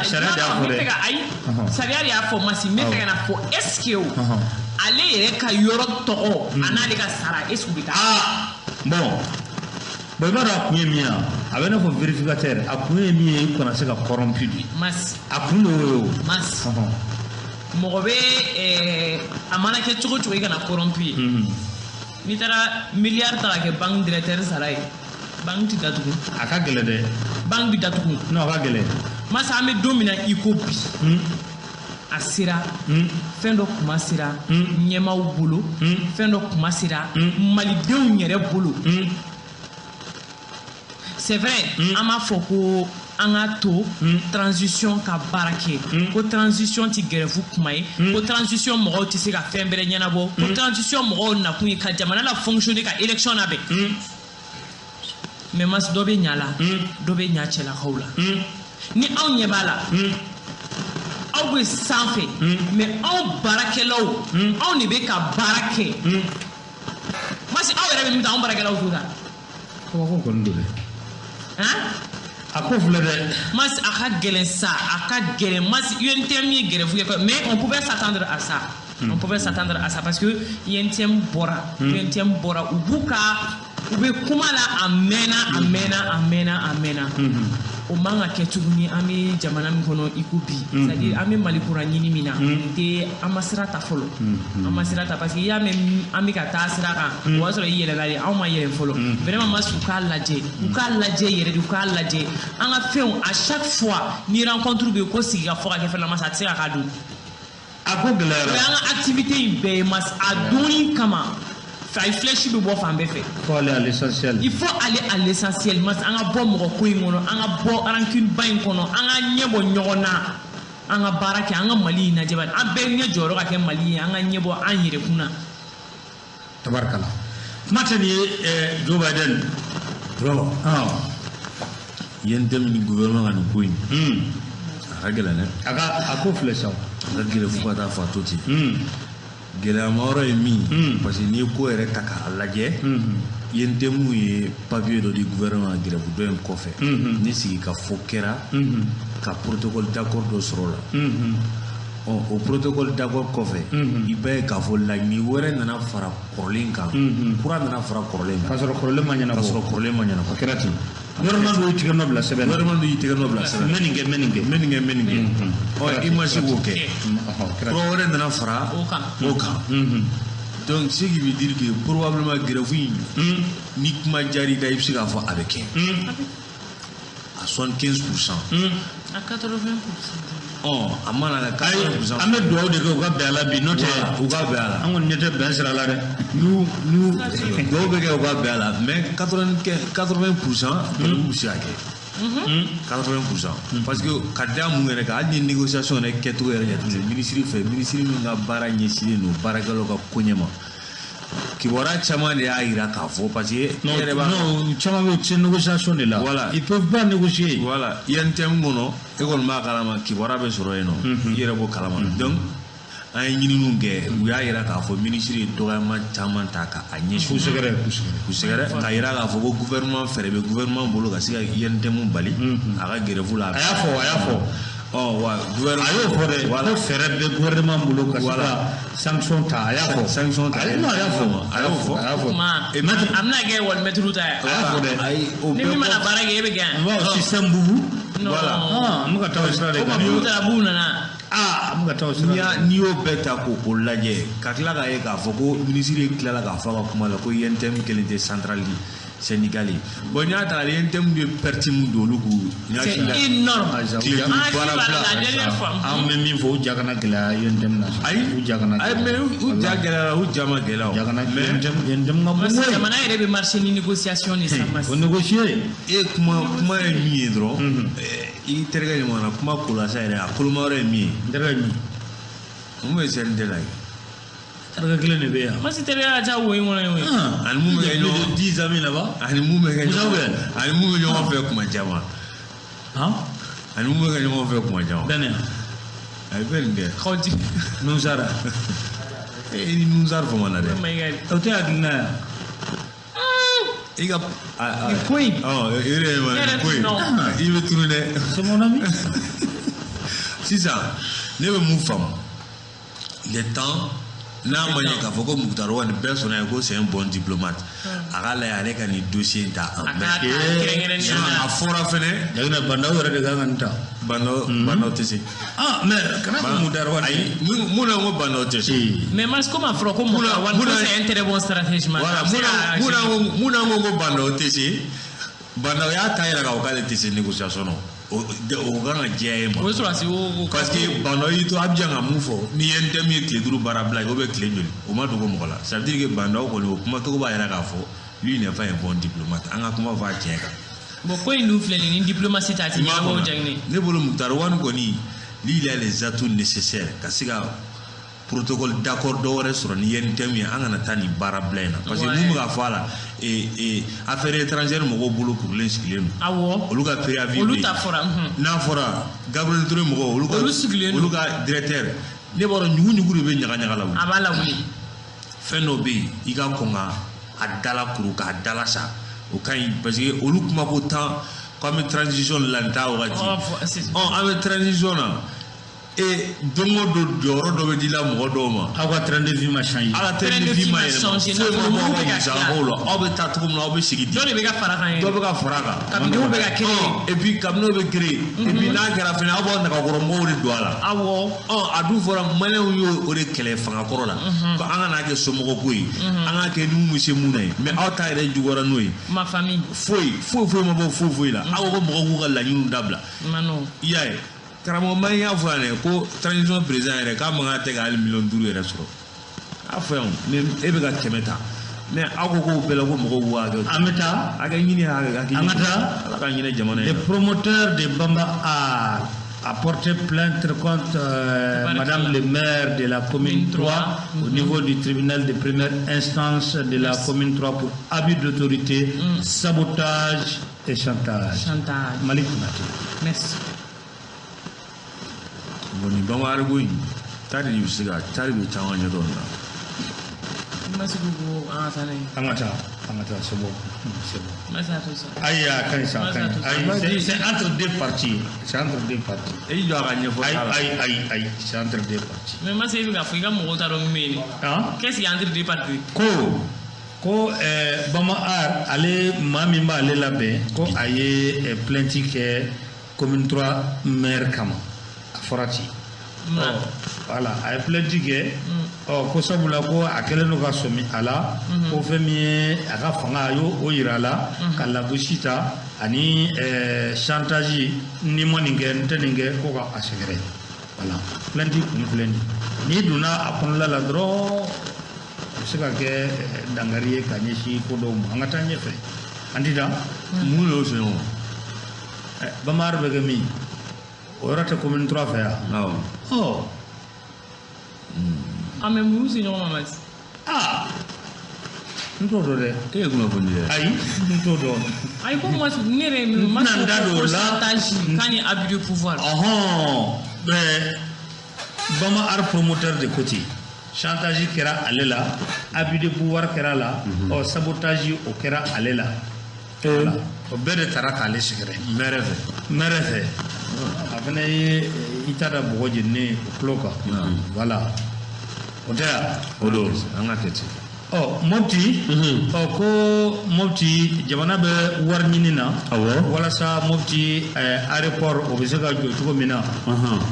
[SPEAKER 2] Sariya de y'a fɔ
[SPEAKER 3] N bɛ
[SPEAKER 2] dɛ.
[SPEAKER 3] fɛ ka, ayi, sariya de y'a fɔ Masi, n bɛ fɛ ka na fɔ, est ce que o ale yɛrɛ ka yɔrɔ tɔgɔ a n'ale ka sara, est ce que u bɛ taa?
[SPEAKER 2] Ah bon. Bon, i b'a dɔn a kun ye min ye wa? A bɛ i n'a fɔ vérificateur, a kun ye min ye, i kana se ka corrompu de.
[SPEAKER 3] Mas.
[SPEAKER 2] A kun de y'o ye o.
[SPEAKER 3] Mas. Mɔgɔ bɛ a mana kɛ cogo o cogo, i kana corrompu ye. N'i taara milliard ta ka kɛ banque directeur sara ye, banque ti datugu.
[SPEAKER 2] A ka gɛlɛn dɛ.
[SPEAKER 3] Banque bi datugu.
[SPEAKER 2] Non, a ka gɛlɛn.
[SPEAKER 3] Masa, an bɛ don min na i ko bi, a sera fɛn dɔ kuma sera ɲɛmaaw bolo, fɛn dɔ kuma sera malidenw yɛrɛ bolo. C'est vrai, an b'a fɔ ko an ka to transition ka baara kɛ, ko transition ti grève kuma ye, ko transition mɔgɔw tɛ se ka fɛn bɛrɛ ɲɛnabɔ, ko transition mɔgɔw nakun ye ka jamana la fonctionner, ka élection labɛn. Mais mas, dɔ bɛ ɲa la, dɔ bɛ ɲa cɛlakaw la. Ni anw ɲɛ b'a la, aw bɛ sanfɛ, mais anw baarakɛlaw, anw de bɛ ka baara kɛ. Masi, aw yɛrɛ bɛ min ta, anw baarakɛlaw t'o ta.
[SPEAKER 2] Kabako kɔni don dɛ.
[SPEAKER 3] Han.
[SPEAKER 2] A ko filɛ dɛ.
[SPEAKER 3] Mas, a ka gɛlɛn sa, a ka gɛlɛn. Mas, UNTM ye grève kɛ, mais on pouvait s'attendre à ça. On pouvait s'attendre à ça parce que UNTM bɔra, UNTM bɔra, u b'u ka, u bɛ kuma la, a mɛnna, a mɛnna, a mɛnna, a mɛnna. O man ka kɛ tuguni. An bɛ jamana min kɔnɔ i ko bi, c'est à dire an bɛ Mali kura ɲini min na, nin tɛ, an ma sira ta fɔlɔ, an ma sira ta, parce que i y'a mɛn an bɛ ka taa sira kan, o b'a sɔrɔ i yɛlɛla de, anw ma yɛlɛ fɔlɔ. Vraiment, mas, u k'a lajɛ, u k'a lajɛ yɛrɛ de, u k'a lajɛ an ka fɛnw. À chaque fois ni rencontre bɛ yen ko sigi ka fɔ ka kɛ fɛn na, mas, a tɛ se ka k'a don.
[SPEAKER 2] A ko
[SPEAKER 3] O
[SPEAKER 2] gɛlɛyara.
[SPEAKER 3] y'an ka activité in bɛɛ ye, mas, a donni kama a ye flèche bɛ bɔ fan bɛɛ fɛ.
[SPEAKER 2] Faut aller à l'essentiel.
[SPEAKER 3] Il faut aller à l'essentiel, mas. An ka bɔ mɔgɔ ko in kɔnɔ, an ka bɔ rancune ba in kɔnɔ, an ka ɲɛ bɔ ɲɔgɔn na, an ka baara kɛ, an ka Mali in lajɛ bani. An bɛɛ ɲɛ jɔyɔrɔ ka kɛ Mali ye, an ka ɲɛ bɔ an yɛrɛ kun na.
[SPEAKER 2] Tabarikala, kuma tɛ nin ye Joe Biden.
[SPEAKER 1] Vraiment.
[SPEAKER 2] Ah.
[SPEAKER 1] UNTM ni gouvernement ka nin ko in, a ka gɛlɛn dɛ.
[SPEAKER 2] A ka a ko filɛ sa.
[SPEAKER 1] A ka gɛlɛn fo ka taa fɔ a to ten. Gɛlɛyama yɔrɔ ye min ye, parce que n'i ye ko yɛrɛ ta k'a lajɛ, UNTM ye papier dɔ di gouvernement ma grève dɔ in kɔfɛ, ni sigi ka fɔ kɛra ka protocole d'accord dɔ sɔrɔ o la. Ɔ, o protocole d'accord kɔfɛ, i b'a ye k'a fɔ laɲini wɛrɛ nana fara kɔrɔlen kan, kura nana fara kɔrɔlen
[SPEAKER 2] K'a
[SPEAKER 1] kan,
[SPEAKER 2] sɔrɔ kɔrɔlen ma
[SPEAKER 1] k'a
[SPEAKER 2] ɲɛnabɔ.
[SPEAKER 1] sɔrɔ kɔrɔlen ma ɲɛnabɔ.
[SPEAKER 2] A kɛra ten, gouvernement dɔw tigɛ nɔ bila sɛbɛn na.
[SPEAKER 1] Gouvernement dun y'i tɛgɛ nɔ bila sɛbɛn
[SPEAKER 2] N
[SPEAKER 1] na.
[SPEAKER 2] bɛ nin kɛ, n bɛ nin kɛ.
[SPEAKER 1] N bɛ nin kɛ, n bɛ nin kɛ. Ɔ, i ma se k'o kɛ,
[SPEAKER 2] Ɔhɔ, kɛra
[SPEAKER 1] kura wɛrɛ nana fara
[SPEAKER 3] o kan.
[SPEAKER 1] O kan. Donc ce qui veut dire que probablement grève in, ni kuma diyara i da, i bɛ se k'a fɔ a bɛ kɛ à 75%.
[SPEAKER 3] À 80%.
[SPEAKER 1] Ɔ, a mana kɛ 80%.
[SPEAKER 2] An bɛ dugawu de kɛ u ka bɛn a la bi, n'o tɛ
[SPEAKER 1] U ka bɛn a la.
[SPEAKER 2] An kɔni ɲɛ tɛ bɛn sira la dɛ.
[SPEAKER 1] N'u dɔw bɛ kɛ u ka bɛn a la, mais 95, 80%, grève bɛ se ka kɛ 80%, parce que ka da mun yɛrɛ kan, hali ni négociation yɛrɛ kɛcogo yɛrɛ jateminɛ ministre fɛ, ministre min ka baara ɲɛsinnen don baarakɛlaw ka koɲɛ ma, kibaruya caman de y'a yira k'a fɔ, parce que e
[SPEAKER 2] Non,
[SPEAKER 1] yɛrɛ b'a
[SPEAKER 2] non, caman bɛ yen, u tɛ se négociation de la.
[SPEAKER 1] Voilà.
[SPEAKER 2] Ils peuvent pas négocier.
[SPEAKER 1] Voilà, UNTM kɔnɔ, e kɔni b'a kalama, kibaruya bɛ sɔrɔ yen nɔ, i yɛrɛ b'o kalama. Donc an ye ɲininiw kɛ, u y'a yira k'a fɔ ministre ye dɔgɔyama caman ta ka a ɲɛsin
[SPEAKER 2] K'u sɛgɛrɛ, k'u sɛgɛrɛ.
[SPEAKER 1] K'u sɛgɛrɛ, k'a yira k'a fɔ ko gouvernement, fɛɛrɛ bɛ gouvernement bolo ka se ka UNTM bali a ka grève la.
[SPEAKER 2] A y'a fɔ, a y'a fɔ.
[SPEAKER 1] Ɔ wa, gouvernement
[SPEAKER 2] A y'o fɔ dɛ.
[SPEAKER 1] Voilà.
[SPEAKER 2] Ko fɛɛrɛ bɛ gouvernement bolo ka se
[SPEAKER 1] Voilà.
[SPEAKER 2] ka sanction ta, a y'a fɔ.
[SPEAKER 1] Sanction ta.
[SPEAKER 2] Ayi, non, a y'a fɔ.
[SPEAKER 1] A y'o fɔ.
[SPEAKER 2] A y'a fɔ.
[SPEAKER 3] Kuma
[SPEAKER 1] Et
[SPEAKER 3] a bɛna kɛ walimɛtiriw ta ye.
[SPEAKER 2] A y'a fɔ dɛ.
[SPEAKER 1] Ayi, o
[SPEAKER 3] Ni
[SPEAKER 1] bɛɛ
[SPEAKER 3] min mana
[SPEAKER 1] kɔfɛ-
[SPEAKER 3] baara kɛ, e bɛ gɛn.
[SPEAKER 2] On va au système bubu.
[SPEAKER 3] Non.
[SPEAKER 1] Voilà.
[SPEAKER 2] Ah, an bɛ ka taa o sira de
[SPEAKER 3] O
[SPEAKER 2] kan.
[SPEAKER 3] ma b'u taara, b'u nana.
[SPEAKER 2] Ah, an bɛ ka taa o sira
[SPEAKER 1] N'i
[SPEAKER 2] de
[SPEAKER 1] y'a
[SPEAKER 2] kan.
[SPEAKER 1] n'i y'o bɛɛ ta k'o lajɛ, ka tila k'a ye k'a fɔ ko minisiri tilala k'a fɔ a ka kuma la ko UNTM kelen tɛ centrale syndicale ye. Bon, n'i y'a ta k'a lajɛ, UNTM bɛ perte mun don olu kun, n
[SPEAKER 3] C'est
[SPEAKER 1] hakili la
[SPEAKER 3] énorme.
[SPEAKER 2] Ayiwa,
[SPEAKER 1] tile
[SPEAKER 2] u ja-
[SPEAKER 1] duuru
[SPEAKER 3] An
[SPEAKER 1] baara
[SPEAKER 3] hakili b'a la
[SPEAKER 1] bila.
[SPEAKER 3] la dernière fois.
[SPEAKER 2] An bɛ min fɔ, u ja kana gɛlɛya UNTM na.
[SPEAKER 1] Ayi,
[SPEAKER 2] U ja kana
[SPEAKER 1] ayi,
[SPEAKER 2] gɛlɛya.
[SPEAKER 1] mais u ja gɛlɛyara, u ja ma gɛlɛya o.
[SPEAKER 2] Ja kana
[SPEAKER 1] Mais
[SPEAKER 2] UNTM, UNTM ka bon
[SPEAKER 3] Parce que
[SPEAKER 2] koyi.
[SPEAKER 3] jamana yɛrɛ bɛ marché ni négociation de sa, mas.
[SPEAKER 2] O négocier.
[SPEAKER 1] E kuma ye min ye dɔrɔn, i terikɛ ɲuman na, kuma kolasa yɛrɛ, a koloma yɔrɔ ye min ye,
[SPEAKER 2] N terikɛ min?
[SPEAKER 1] mun bɛ CNT la yen?
[SPEAKER 2] Terikɛ kelen de bɛ yan.
[SPEAKER 3] Masi terikɛ ka ca wo in kɔnɔ yen o ye.
[SPEAKER 2] Ah,
[SPEAKER 1] Ani mun bɛ kɛ
[SPEAKER 2] il y a plus
[SPEAKER 1] ɲɔgɔn
[SPEAKER 2] de 10 amis là-bas.
[SPEAKER 1] Ani mun bɛ kɛ
[SPEAKER 2] Musa
[SPEAKER 1] ɲɔgɔn
[SPEAKER 2] bɛ?
[SPEAKER 1] Ani mun bɛ ɲɔgɔn fɛ kuma caman.
[SPEAKER 2] Han?
[SPEAKER 1] Ani mun bɛ kɛ ɲɔgɔn fɛ kuma caman.
[SPEAKER 2] Bɛnɛ.
[SPEAKER 1] A bɛ nin kɛ.
[SPEAKER 3] K'aw di.
[SPEAKER 2] Nusara.
[SPEAKER 1] E ni Nusar fama na dɛ.
[SPEAKER 3] Mayiga.
[SPEAKER 2] O tɛ hakilina ye.
[SPEAKER 1] I ka a
[SPEAKER 3] Nin ko in.
[SPEAKER 1] Ɔ, e yɛrɛ ye
[SPEAKER 3] Yɛrɛ
[SPEAKER 1] nin ko in.
[SPEAKER 3] non.
[SPEAKER 1] I bɛ tunu dɛ.
[SPEAKER 2] C'est mon ami.
[SPEAKER 1] Sisan ne bɛ mun faamu, le temps N'a ma ɲɛ k'a fɔ ko Moctar Ouane bɛɛ sɔnna ye ko c'est un bon diplomate, a k'a lajɛ ale ka nin dossier in ta en
[SPEAKER 3] A
[SPEAKER 1] main.
[SPEAKER 3] k'a ta kɛrɛnkɛrɛnnenya
[SPEAKER 1] Sinon
[SPEAKER 3] la.
[SPEAKER 1] a fɔra fɛnɛ.
[SPEAKER 2] Jaginɛ, Bah N'Daw yɛrɛ de kan ka nin ta.
[SPEAKER 1] Bah N'Daw, Bah N'Daw tɛ se.
[SPEAKER 2] Ah, mais kana ko Moctar Ouane.
[SPEAKER 1] Ayi, mun na ko Bah N'Daw tɛ se?
[SPEAKER 3] Mais Mas, comme a fɔra ko Moctar Ouane, ko c'est un très bon stratège.
[SPEAKER 1] Voilà, mun na ko Bah N'Daw tɛ se? Bah N'Daw y'a ta yɛrɛ k'a fɔ k'ale tɛ se négociation na. O kan ka diya e ma.
[SPEAKER 3] O sɔrɔ o
[SPEAKER 1] Parce que Bah N'Daw y'i to Abidjan ka mun fɔ, ni UNTM ye tile 5 baara bila, o bɛ tile joli, o ma dogo mɔgɔ la. Ça veut dire que Bah N'Daw kɔni, o kuma cogo b'a yɛrɛ k'a fɔ lui n'est pas un bon diplomate. An ka kuma fɔ a tiɲɛ kan.
[SPEAKER 3] Bon, ko in dun filɛ nin ye, ni diplomatie tɛ, a tɛ ɲɛnabɔ o Jaginɛ.
[SPEAKER 1] Ne bolo, Moctar Ouane kɔni, lui, il a les atouts nécessaires ka se ka protocole d'accord dɔ wɛrɛ sɔrɔ ni UNTM ye, an kana taa nin baara bila in na, parce que mun bɛ ka fɔ a la, affaires étrangères mɔgɔw bolo kurulen sigilen don.
[SPEAKER 3] Awɔ.
[SPEAKER 1] Olu ka préavis bɛ
[SPEAKER 3] Olu
[SPEAKER 1] yen.
[SPEAKER 3] ta fɔra.
[SPEAKER 1] N'a fɔra Gabriel Touré mɔgɔw, olu ka
[SPEAKER 3] Olu sigilen don.
[SPEAKER 1] Olu ka directeur, ne b'a dɔn ɲugu-ɲugu de bɛ ɲaga ɲaga la wuli.
[SPEAKER 3] A b'a lawuli.
[SPEAKER 1] Fɛn dɔ bɛ yen, i ka kɔn ka a dala kuru k'a dala sa, o ka ɲi, parce que olu kuma ko tan k'an bɛ transition la nin t'a wagati.
[SPEAKER 3] Ɔ,
[SPEAKER 1] Ɔ, an bɛ transition na e, don o don jɔyɔrɔ dɔ bɛ di la mɔgɔ dɔw ma.
[SPEAKER 2] Aw ka train de vie ma changer.
[SPEAKER 1] Ala train de vie ma yɛlɛma,
[SPEAKER 3] changer,
[SPEAKER 1] foyi ma bɔ aw ka
[SPEAKER 3] nafolo bɛ ka
[SPEAKER 1] musakakow la. Aw bɛ taa cogo min na, aw bɛ sigi
[SPEAKER 3] Dɔ
[SPEAKER 1] di.
[SPEAKER 3] de bɛ ka fara kan
[SPEAKER 1] Dɔ
[SPEAKER 3] yɛrɛ.
[SPEAKER 1] bɛ ka fara a kan.
[SPEAKER 3] Kabinew bɛ ka créer.
[SPEAKER 1] Ɔ, et puis kabinew bɛ créer, et puis n'a kɛra fɛnɛ, aw b'aw nagakɔrɔmɔgɔw de don a la.
[SPEAKER 3] Awɔ.
[SPEAKER 1] Ɔ, a dun fɔra maliyɛnw y'o o de kɛlɛ fanga kɔrɔ la, ko an kana kɛ somɔgɔko ye, an k'a kɛ ni mun bɛ se mun na ye, mais aw ta yɛrɛ juguyara n'o ye.
[SPEAKER 3] Ma famille.
[SPEAKER 1] Foyi foyi foyi ma bɔ foyi foyi la. Aw ko mɔgɔw k'u ka laɲiniw dabila.
[SPEAKER 3] Ma nɔ.
[SPEAKER 1] I y'a ye, karamɔgɔ Mayi y'a fɔ yan dɛ, ko transition président yɛrɛ k'a man kan tɛ ka hali miliyɔn 5 yɛrɛ sɔrɔ. A fɔ yan, ni e bɛ ka 100 ta, mais aw ko k'o bɛɛ la ko mɔgɔw b'u hakɛ.
[SPEAKER 2] An bɛ taa.
[SPEAKER 1] Hakɛ ɲini, hakɛ ɲini.
[SPEAKER 2] An ka taa.
[SPEAKER 1] Ala ka ɲinɛ jamana
[SPEAKER 2] Le
[SPEAKER 1] in na.
[SPEAKER 2] promoteur de Bamba a porté plainte contre Madame le maire de la commune 3 au niveau du tribunal de première instance de la commune 3 pour abus d'autorité, sabotage et chantage.
[SPEAKER 3] Chantage.
[SPEAKER 2] Malik Konate.
[SPEAKER 3] Merci.
[SPEAKER 1] Bon, nin Bamba Arigo in tari de bɛ se ka tari bɛ caman ɲɛdɔn nin na.
[SPEAKER 3] Masi ko an ka taa n'a ye.
[SPEAKER 2] An ka taa, an ka taa, c'est bon, c'est bon.
[SPEAKER 3] Masi a to sa.
[SPEAKER 2] Ayi, a ka ɲi sa, a ka ɲi. Ayi, c'est entre deux parties. C'est entre deux parties.
[SPEAKER 1] E y'i jɔ a ka ɲɛfɔ
[SPEAKER 2] Ayi,
[SPEAKER 1] t'a la.
[SPEAKER 2] ayi, ayi, ayi, c'est entre deux parties.
[SPEAKER 3] Mais Masi, e bɛ k'a fɔ i ka mɔgɔw t'a dɔn min bɛ yen.
[SPEAKER 2] Hein?
[SPEAKER 3] Qu'est-ce qu'il y a entre deux parties?
[SPEAKER 2] Ko Bama Art, ale maa min b'ale labɛn, ko a ye plainte kɛ commune 3 maire kama, a fɔra ten.
[SPEAKER 3] Ma.
[SPEAKER 2] Ɔ, voilà, a ye plainte kɛ, ɔ, ko sabula ko a kɛlen don ka sɔmi a la, ko fɛn min ye a ka fanga, a y'o o yira a la ka lagosi ta ani chantage, ni ma nin kɛ, n tɛ nin kɛ, ko ka a sɛgɛrɛ. Voilà, plainte kun filɛ nin ye. N'i donna a kɔnɔla la dɔrɔn, a bɛ se ka kɛ dankari ye ka ɲɛsin ko dɔw ma. An ka taa ɲɛfɛ, an ti taa.
[SPEAKER 1] Mun y'o sɔn o?
[SPEAKER 2] Bamar bɛ kɛ min, o yɔrɔ tɛ commune 3 fɛ yan.
[SPEAKER 1] Awɔ.
[SPEAKER 2] Ɔ.
[SPEAKER 3] Ah, mais mun y'u se ɲɔgɔn ma, Masi?
[SPEAKER 2] Aa, n t'o dɔn dɛ.
[SPEAKER 1] E ye kunnafoni di dɛ.
[SPEAKER 2] Ayi, n t'o dɔn.
[SPEAKER 3] Ayi, ko Masi, ne yɛrɛ ye min Masi
[SPEAKER 2] N tɛna n da
[SPEAKER 3] ko
[SPEAKER 2] don o
[SPEAKER 3] ko
[SPEAKER 2] la.
[SPEAKER 3] chantage k'a ni abus de pouvoir.
[SPEAKER 2] Ɔhɔn, bɛɛ Bama Art promoteur de ko ten, chantage kɛra ale la, abus de pouvoir kɛra a la, ɔ, sabotage o kɛra ale la. Voilà. O bɛɛ de taara k'ale sɛgɛrɛ.
[SPEAKER 1] Mɛrɛ fɛ.
[SPEAKER 2] Mɛrɛ fɛ, a fana ye i ta da bɔgɔ jeninen o tulo kan. Voilà, o tɛ yan.
[SPEAKER 1] O don, an ka kɛ ten.
[SPEAKER 2] Ɔ, Mopti, ɔ, ko Mopti jamana bɛ wari ɲini na.
[SPEAKER 1] Awɔ.
[SPEAKER 2] Walasa Mopti aéroport o bɛ se ka jɔ cogo min na,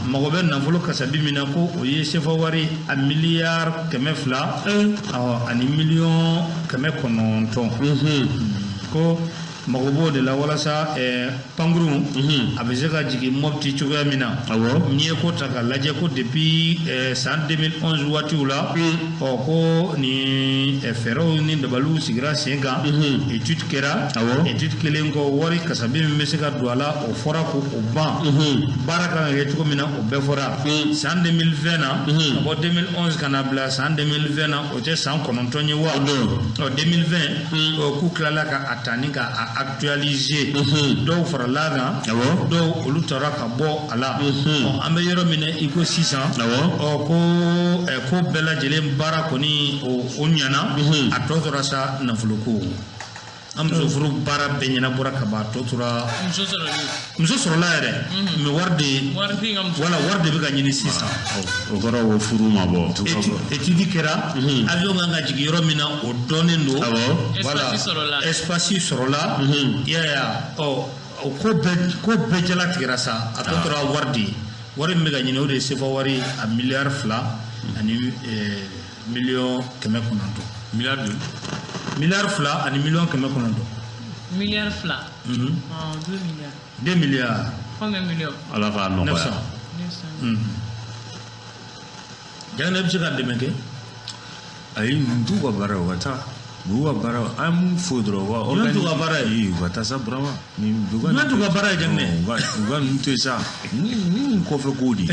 [SPEAKER 2] mago bɛ nafolo kasabi min na, ko o ye sefa wari a miliyari 200, awɔ, ani miliyɔn 900. Ko mago b'o de la walasa pankurun a bɛ se ka jigin Mopti cogoya min na.
[SPEAKER 1] Awɔ.
[SPEAKER 2] N'i ye ko ta k'a lajɛ, ko depuis san 2011 waatiw la, ɔ, ko ni fɛɛrɛw ni dabaliw sigira sen kan, étude kɛra.
[SPEAKER 1] Awɔ.
[SPEAKER 2] Étude kɛlen kɔ, wari kasabi min bɛ se ka don a la, o fɔra ko o ban. Baara kan ka kɛ cogo min na, o bɛɛ fɔra san 2020 na. Ka bɔ 2011 ka na bila san 2020 na, o tɛ san 9 ye wa? Ɔ, 2020, ɔ, k'u tilala ka a ta ni ka a actualiser, dɔw farala kan,
[SPEAKER 1] Awɔ.
[SPEAKER 2] dɔw olu taara ka bɔ a la. Ɔ, an bɛ yɔrɔ min na i ko sisan,
[SPEAKER 1] Awɔ.
[SPEAKER 2] ɔ, ko ko bɛɛ lajɛlen baara kɔni o ɲɛna, a tɔ tora sa nafoloko. An muso furu baara bɛɛ ɲɛnabɔra ka ban, a tɔ tora
[SPEAKER 3] Muso sɔrɔli.
[SPEAKER 2] Muso sɔrɔla yɛrɛ, mais wari de
[SPEAKER 3] Wari tɛ ka muso.
[SPEAKER 2] Wala wari de bɛ ka ɲini sisan.
[SPEAKER 4] O kɔrɔ ko furu ma bɔ.
[SPEAKER 2] Étude kɛra, avion kan ka jigin yɔrɔ min na, o dɔnnen don. Voilà.
[SPEAKER 3] Espace sɔrɔla.
[SPEAKER 2] Espace sɔrɔla. I y'a ye wa? Ɔ, o ko bɛɛ jalatigɛra sa, a tɔ tora wari de ye. Wari min bɛ ka ɲini, o de ye CFA wari a 2 miliyari ani 900 miliyɔn.
[SPEAKER 1] Miliyari joli?
[SPEAKER 2] 2 miliyari ani 900 miliyɔn.
[SPEAKER 3] 2 miliyari. Ah, 2 milliards.
[SPEAKER 2] 2 milliards.
[SPEAKER 3] Combien millions?
[SPEAKER 4] Ala k'a
[SPEAKER 2] 900.
[SPEAKER 4] nɔgɔya.
[SPEAKER 3] 900.
[SPEAKER 2] Jagana, i bɛ se ka dɛmɛ kɛ.
[SPEAKER 1] Ayi, ninnu t'u ka baara ye, u ka taa, u ka baara, an ye mun fɔ dɔrɔn, u ka
[SPEAKER 2] Jumɛn t'u ka baara ye?
[SPEAKER 1] Ee, u ka taa sa, Burama nin u ka.
[SPEAKER 2] Jumɛn t'u ka baara ye, Jaginɛ?
[SPEAKER 1] U ka ninnu to yen sa, ninnu kɔfɛ kow de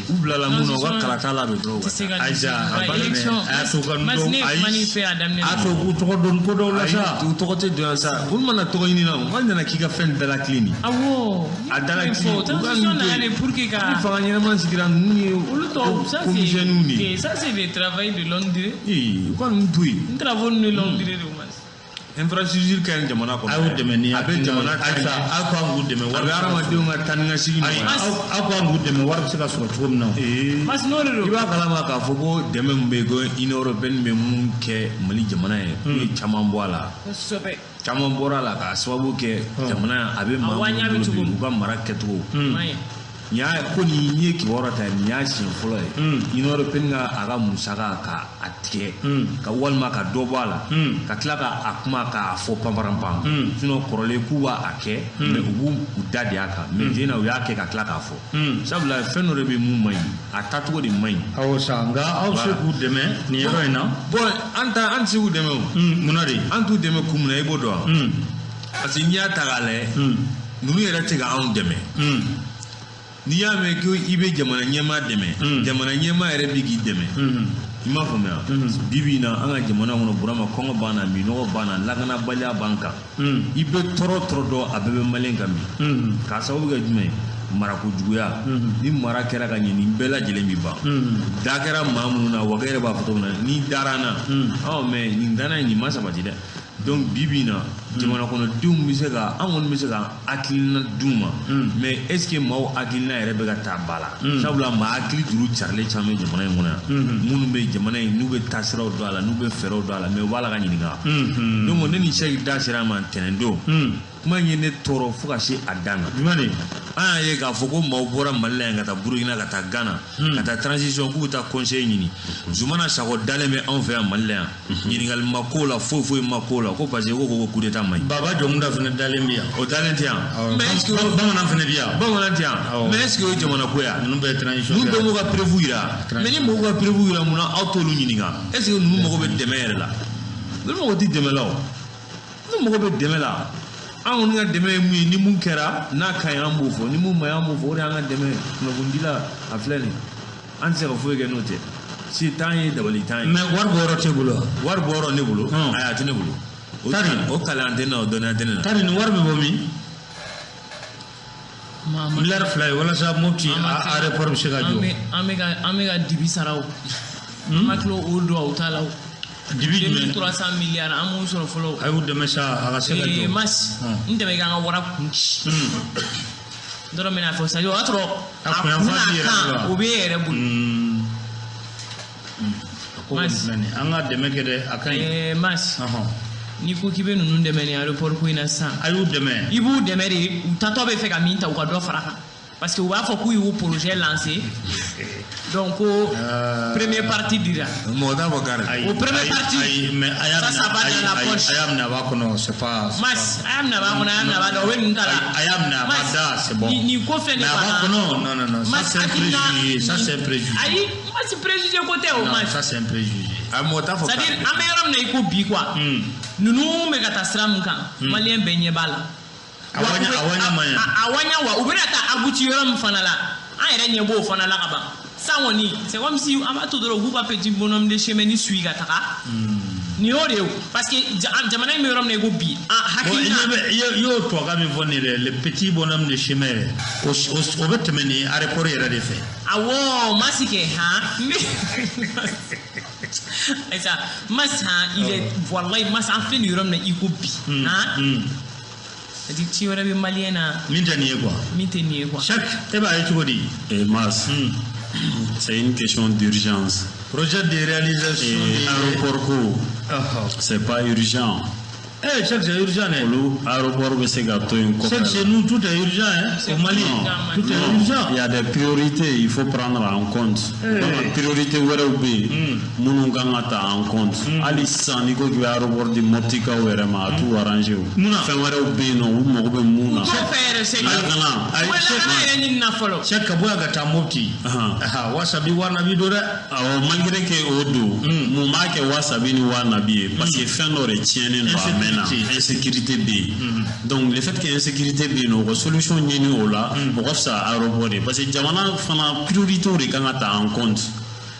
[SPEAKER 1] u bilala mun na, u ka kalata labɛn dɔrɔn, u
[SPEAKER 3] Tɛ
[SPEAKER 1] ka
[SPEAKER 3] se
[SPEAKER 1] taa.
[SPEAKER 3] ka
[SPEAKER 2] Ayiwa, a ba dɛmɛ.
[SPEAKER 3] élection.
[SPEAKER 2] A y'a to u ka
[SPEAKER 3] Mas
[SPEAKER 2] dɔn
[SPEAKER 3] ne ye kuma nin fɛ a daminɛ
[SPEAKER 2] a
[SPEAKER 3] na.
[SPEAKER 2] to u k'u tɔgɔ dɔn ko dɔw la
[SPEAKER 1] Ayi,
[SPEAKER 2] sa.
[SPEAKER 1] u tɔgɔ tɛ don yan sa, olu mana tɔgɔ ɲini na, u ka nana k'i ka fɛn dala tilen de.
[SPEAKER 3] Awɔ.
[SPEAKER 1] A dala
[SPEAKER 3] Fɔ,
[SPEAKER 1] tilen, u ka
[SPEAKER 3] transition
[SPEAKER 1] ninnu to
[SPEAKER 3] nana
[SPEAKER 1] yen.
[SPEAKER 3] de pour que ka
[SPEAKER 1] Ni fanga ɲɛnama sigira, ninnu ye
[SPEAKER 3] olu tɔw, ça
[SPEAKER 1] komisɛnninw de ye.
[SPEAKER 3] c'est ça, c'est des travail de longue durée.
[SPEAKER 1] Ee, u ka ninnu to yen.
[SPEAKER 3] N travaux de longue durée de mas.
[SPEAKER 1] Infrastructure ka ɲi jamana kɔnɔ.
[SPEAKER 2] A y'u dɛmɛ ni
[SPEAKER 1] a bɛ jamana ta
[SPEAKER 2] Ayisa,
[SPEAKER 1] ɲɛ.
[SPEAKER 2] aw kan k'u dɛmɛ
[SPEAKER 1] A
[SPEAKER 2] wari
[SPEAKER 1] bɛ
[SPEAKER 2] bɛ se ka sɔrɔ.
[SPEAKER 1] hadamadenw ka taa ni ka segin
[SPEAKER 2] Ayi,
[SPEAKER 1] nɔgɔya.
[SPEAKER 2] aw kan k'u dɛmɛ, wari bɛ se ka sɔrɔ cogo min na.
[SPEAKER 1] Ee.
[SPEAKER 3] Mas n'o de
[SPEAKER 1] I
[SPEAKER 3] don.
[SPEAKER 1] b'a kalama k'a fɔ ko dɛmɛ min bɛ yen, ko Union européenne bɛ mun kɛ Mali jamana ye, k'u ye caman bɔ a la.
[SPEAKER 3] Kosɛbɛ.
[SPEAKER 1] Caman bɔra a la k'a sababu kɛ jamana a bɛ maa
[SPEAKER 3] A waɲa
[SPEAKER 1] minnu
[SPEAKER 3] bɛ
[SPEAKER 1] bolo
[SPEAKER 3] cogo
[SPEAKER 1] bi,
[SPEAKER 3] min.
[SPEAKER 1] u ka mara kɛcogo.
[SPEAKER 3] Ma ye.
[SPEAKER 1] Nin y'a ko nin ye kibaruya ta ye, nin y'a siɲɛ fɔlɔ ye Union européenne ka a ka musaka ka a tigɛ ka walima ka dɔ bɔ a la, ka tila ka a kuma k'a fɔ panparanpan. Sinon kɔrɔlen k'u b'a a kɛ, mais u b'u u da de a kan, mais den na u y'a kɛ ka tila k'a fɔ, sabula fɛn dɔ de bɛ mun man ɲi, a taacogo de man ɲi.
[SPEAKER 2] Awɔ sa, nka aw bɛ se k'u dɛmɛ nin yɔrɔ in na.
[SPEAKER 1] Bon, an ta, an tɛ se k'u dɛmɛ o.
[SPEAKER 2] Munna de?
[SPEAKER 1] An t'u dɛmɛ kun min na, i b'o dɔn wa? Parce que n'i y'a ta k'a lajɛ, ninnu yɛrɛ tɛ ka anw dɛmɛ. N'i y'a mɛn ko i bɛ jamana ɲɛmaa dɛmɛ, jamana ɲɛmaa yɛrɛ bɛ k'i dɛmɛ. I m'a faamuya? Bi bi in na, an ka jamana kɔnɔ, Burama, kɔngɔ b'an na, minɔgɔ b'an na, lakanabaliya b'an kan. I bɛ tɔɔrɔ tɔɔrɔ dɔn, a bɛɛ bɛ maliyɛn kan bi. K'a sababu kɛ jumɛn ye? Marako juguya. Ni mara kɛra ka ɲɛ, nin bɛɛ lajɛlen bi ban. Da kɛra maa minnu na, wa yɛrɛ b'a fɔ cogo min na, n'i dara an na, ɔ, mais nin danna in, nin ma sabati dɛ. Donc bi bi in na, jamana kɔnɔdenw bɛ se ka, an kɔni bɛ se ka hakilina d'u ma, mais est ce que maaw hakilina yɛrɛ bɛ ka taa ba la? Sabula maa hakili juru carilen caman bɛ jamana in kɔnɔ yan, minnu bɛ jamana in, n'u bɛ taasiraw dɔn a la, n'u bɛ fɛɛrɛw dɔn a la, mais u b'a la ka ɲininka. Donc ne ni Sɛki da sera a ma ntɛnɛn don, kuma in ye ne tɔɔrɔ fo ka se a dan na.
[SPEAKER 2] Jumɛn de?
[SPEAKER 1] An y'a ye k'a fɔ ko maaw bɔra Mali la yan ka taa Burukina, ka taa Gana, ka taa transition, k'u bɛ taa conseil ɲini. Zumana Sakɔ dalen bɛ anw fɛ yan Mali la yan, ɲininkali ma k'o la, foyi foyi ma k'o la, ko parce que ko coup d'état man ɲi.
[SPEAKER 2] Baba Jɔnkuda fana dalen bɛ yan.
[SPEAKER 1] O dalen tɛ yan, mais est ce que
[SPEAKER 2] Bamanan fana bɛ yan.
[SPEAKER 1] Bamanan tɛ yan? Mais est ce que o ye jamana ko ye wa?
[SPEAKER 2] Ninnu bɛɛ ye transition.
[SPEAKER 1] Ninnu bɛɛ m'u ka preuve yira, mais ni mɔgɔw ka preuve yira, mun na aw t'olu ɲininka? Est ce que ninnu mago bɛ dɛmɛ yɛrɛ la? Ninnu mago tɛ dɛmɛ la. O ninnu mago bɛ dɛmɛ la. An kɔni ka dɛmɛ ye mun ye? Ni mun kɛra n'a ka ɲi, an b'o fɔ. Ni mun ma ɲi, an b'o fɔ. O de y'an ka dɛmɛ ye. Kunnafonidila a filɛ nin ye, an tɛ se ka foyi kɛ n'o tɛ. Se t'an ye, dabali t'an ye.
[SPEAKER 2] Mais wari bɔ yɔrɔ t'e bolo wa?
[SPEAKER 1] Wari bɔ yɔrɔ ne bolo? Ayi, a tɛ ne bolo. O
[SPEAKER 2] Tari.
[SPEAKER 1] o kalan tɛ ne na, o dɔnniya tɛ ne na.
[SPEAKER 2] Tari, nin wari bɛ bɔ min? 2 miliyari ye walasa Mopti aéroport bɛ se ka jɔ.
[SPEAKER 3] An bɛ ka dibi sara o, an ma tila o don o t'a la o.
[SPEAKER 2] Dibi jumɛn?
[SPEAKER 3] 2300 milliards, an m'o sɔrɔ fɔlɔ.
[SPEAKER 2] A y'u dɛmɛ sa, a ka se ka
[SPEAKER 3] Ee,
[SPEAKER 2] jɔ.
[SPEAKER 3] Mas n dɛmɛ k'an ka wara kun ci dɔrɔn bɛna fɔ, c'est à dire o y'a sɔrɔ
[SPEAKER 2] A
[SPEAKER 3] a
[SPEAKER 2] kun
[SPEAKER 3] kun
[SPEAKER 2] yanfan
[SPEAKER 3] n'a
[SPEAKER 2] b'i yɛrɛ bolo
[SPEAKER 3] kan
[SPEAKER 2] wa?
[SPEAKER 3] o b'e yɛrɛ bolo.
[SPEAKER 2] A ko kɔni filɛ nin ye, an ka dɛmɛ kɛ dɛ, a ka ɲi.
[SPEAKER 3] Ee, Mas,
[SPEAKER 2] Ɔhɔn.
[SPEAKER 3] n'i ko k'i bɛ ninnu dɛmɛ nin aéroport ko in na sisan,
[SPEAKER 2] A y'u dɛmɛ.
[SPEAKER 3] I b'u dɛmɛ de, u tatɔ bɛ fɛ ka min ta, u ka dɔ fara a kan, parce que u b'a fɔ k'u y'u projet lancé, donc ko première partie dira.
[SPEAKER 1] Mɔgɔ t'a fɔ kari.
[SPEAKER 2] Ayi,
[SPEAKER 3] O première
[SPEAKER 2] ayi,
[SPEAKER 3] partie,
[SPEAKER 2] ayi, mais a y'a
[SPEAKER 3] ça,
[SPEAKER 2] minɛ,
[SPEAKER 3] ça va
[SPEAKER 2] ayi,
[SPEAKER 3] dans la
[SPEAKER 2] ayi,
[SPEAKER 3] poche.
[SPEAKER 2] a y'a minɛ, a b'a kɔnɔ, c'est pas c'est
[SPEAKER 3] Mas, a y'a minɛ a b'a kɔnɔ, a y'a minɛ a b'a da, o bɛ ninnu ta la.
[SPEAKER 2] A y'a minɛ, a b'a
[SPEAKER 3] Mas,
[SPEAKER 2] da, c'est bon.
[SPEAKER 3] Nin ko filɛ nin
[SPEAKER 2] Mais a b'a
[SPEAKER 3] ye.
[SPEAKER 2] kɔnɔ, non, non, non, ça
[SPEAKER 3] Mas,
[SPEAKER 2] c'est un
[SPEAKER 3] hakilina-
[SPEAKER 2] préjugé, ça c'est un préjugé.
[SPEAKER 3] Ayi, Mas, préjugé ko tɛ o.
[SPEAKER 2] Non,
[SPEAKER 3] Mas,
[SPEAKER 2] ça c'est un préjugé.
[SPEAKER 1] A mɔgɔ t'a fɔ
[SPEAKER 3] c'est à dire
[SPEAKER 1] kari.
[SPEAKER 3] an bɛ yɔrɔ min na i ko bi quoi, ninnu bɛ ka taa sira min kan, maliyɛn bɛɛ ɲɛ b'a la.
[SPEAKER 2] A waɲa, a waɲa man ɲi.
[SPEAKER 3] A waɲa wa, u bɛna taa abouti yɔrɔ min fana la, an yɛrɛ ɲɛ b'o fana la ka ban. San kɔni, c'est comme si an b'a to dɔrɔn u k'u ka petit bonhomme de chemin ni suit ka taga. Nin y'o de ye o, parce que jamana in bɛ yɔrɔ min na i ko bi, a hakilina.
[SPEAKER 2] I y'o tubabukan min fɔ nin ye dɛ, le petit bonhomme de chemin yɛrɛ, o bɛ tɛmɛ nin aéroport yɛrɛ de fɛ.
[SPEAKER 3] Awɔ, Masi kɛ han. Ayisa, Masi han, il est wallahi Masi, an filɛ nin yɔrɔ min na i ko bi han. C'est-à-dire ci wɛrɛ bɛ maliyɛn na.
[SPEAKER 2] Min tɛ nin ye quoi.
[SPEAKER 3] Min tɛ nin ye quoi.
[SPEAKER 2] Cheikh, e b'a ye cogo di?
[SPEAKER 4] Et Mas, c'est une question d'urgence.
[SPEAKER 2] Projet de réalisation.
[SPEAKER 4] Et aéroport ko, c'est pas urgent.
[SPEAKER 2] Eh, Cheikh, c'est urgent dɛ.
[SPEAKER 4] Olu aéroport bɛ se ka to yen kɔfɛ.
[SPEAKER 2] Cheikh, chez nous tout est urgent hein. Au Mali, tout est urgent.
[SPEAKER 4] Il y a des priorités, il faut prendre en compte. Donc priorité wɛrɛw bɛ yen minnu kan ka ta en compte. Hali sisan n'i ko k'i bɛ aéroport di Moptikaw yɛrɛ ma, a t'u arranger o. Fɛn wɛrɛw bɛ yen nɔ, u mago bɛ mun na.
[SPEAKER 3] Kɔfɛ yɛrɛ Cheikh.
[SPEAKER 4] Lakana.
[SPEAKER 3] U bɛ lakana yɛrɛ ɲini na fɔlɔ.
[SPEAKER 2] Cheikh, ka bɔ yan ka taa Mopti. Wasabi wa nabi don dɛ.
[SPEAKER 4] Awɔ, malgré que o don, mun b'a kɛ wasabi ni wa nabi ye? Parce que fɛn dɔ de tiɲɛnen don a mɛnna. Insécurité bɛ yen. Donc le fait que insécurité bɛ yen nɔ, u ka solution ɲini o la, o ka fisa aéroport ye. Parce que jamana fana priorité de kan ka ta en compte.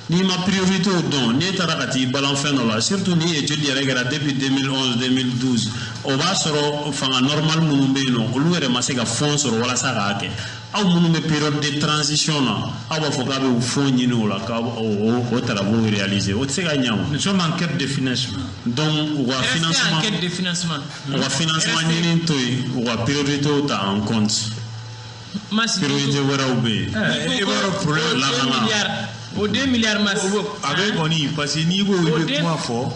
[SPEAKER 4] N'i ma priorité dɔn, n'e taara ka t'i balan fɛn dɔ la, surtout ni étude yɛrɛ kɛra depuis 2011 2012, o b'a sɔrɔ fanga normal minnu bɛ yen nɔ, olu yɛrɛ ma se ka fonds sɔrɔ walasa k'a kɛ. Aw minnu bɛ période de transition na, aw b'a fɔ k'a bɛ fonds ɲini o la, k'a o travaux réaliser, o tɛ se ka ɲɛ o.
[SPEAKER 2] Nous sommes en quête de financement.
[SPEAKER 4] Donc u ka financement,
[SPEAKER 3] en quête de financement.
[SPEAKER 4] U ka financement ɲini to yen, u ka priorité ta en compte. Priorité wɛrɛw bɛ yen.
[SPEAKER 1] I b'a dɔn problème
[SPEAKER 4] lakana.
[SPEAKER 3] O 2 milliards Mas.
[SPEAKER 1] A bɛ kɔni, parce que n'i ko i bɛ kuma fɔ,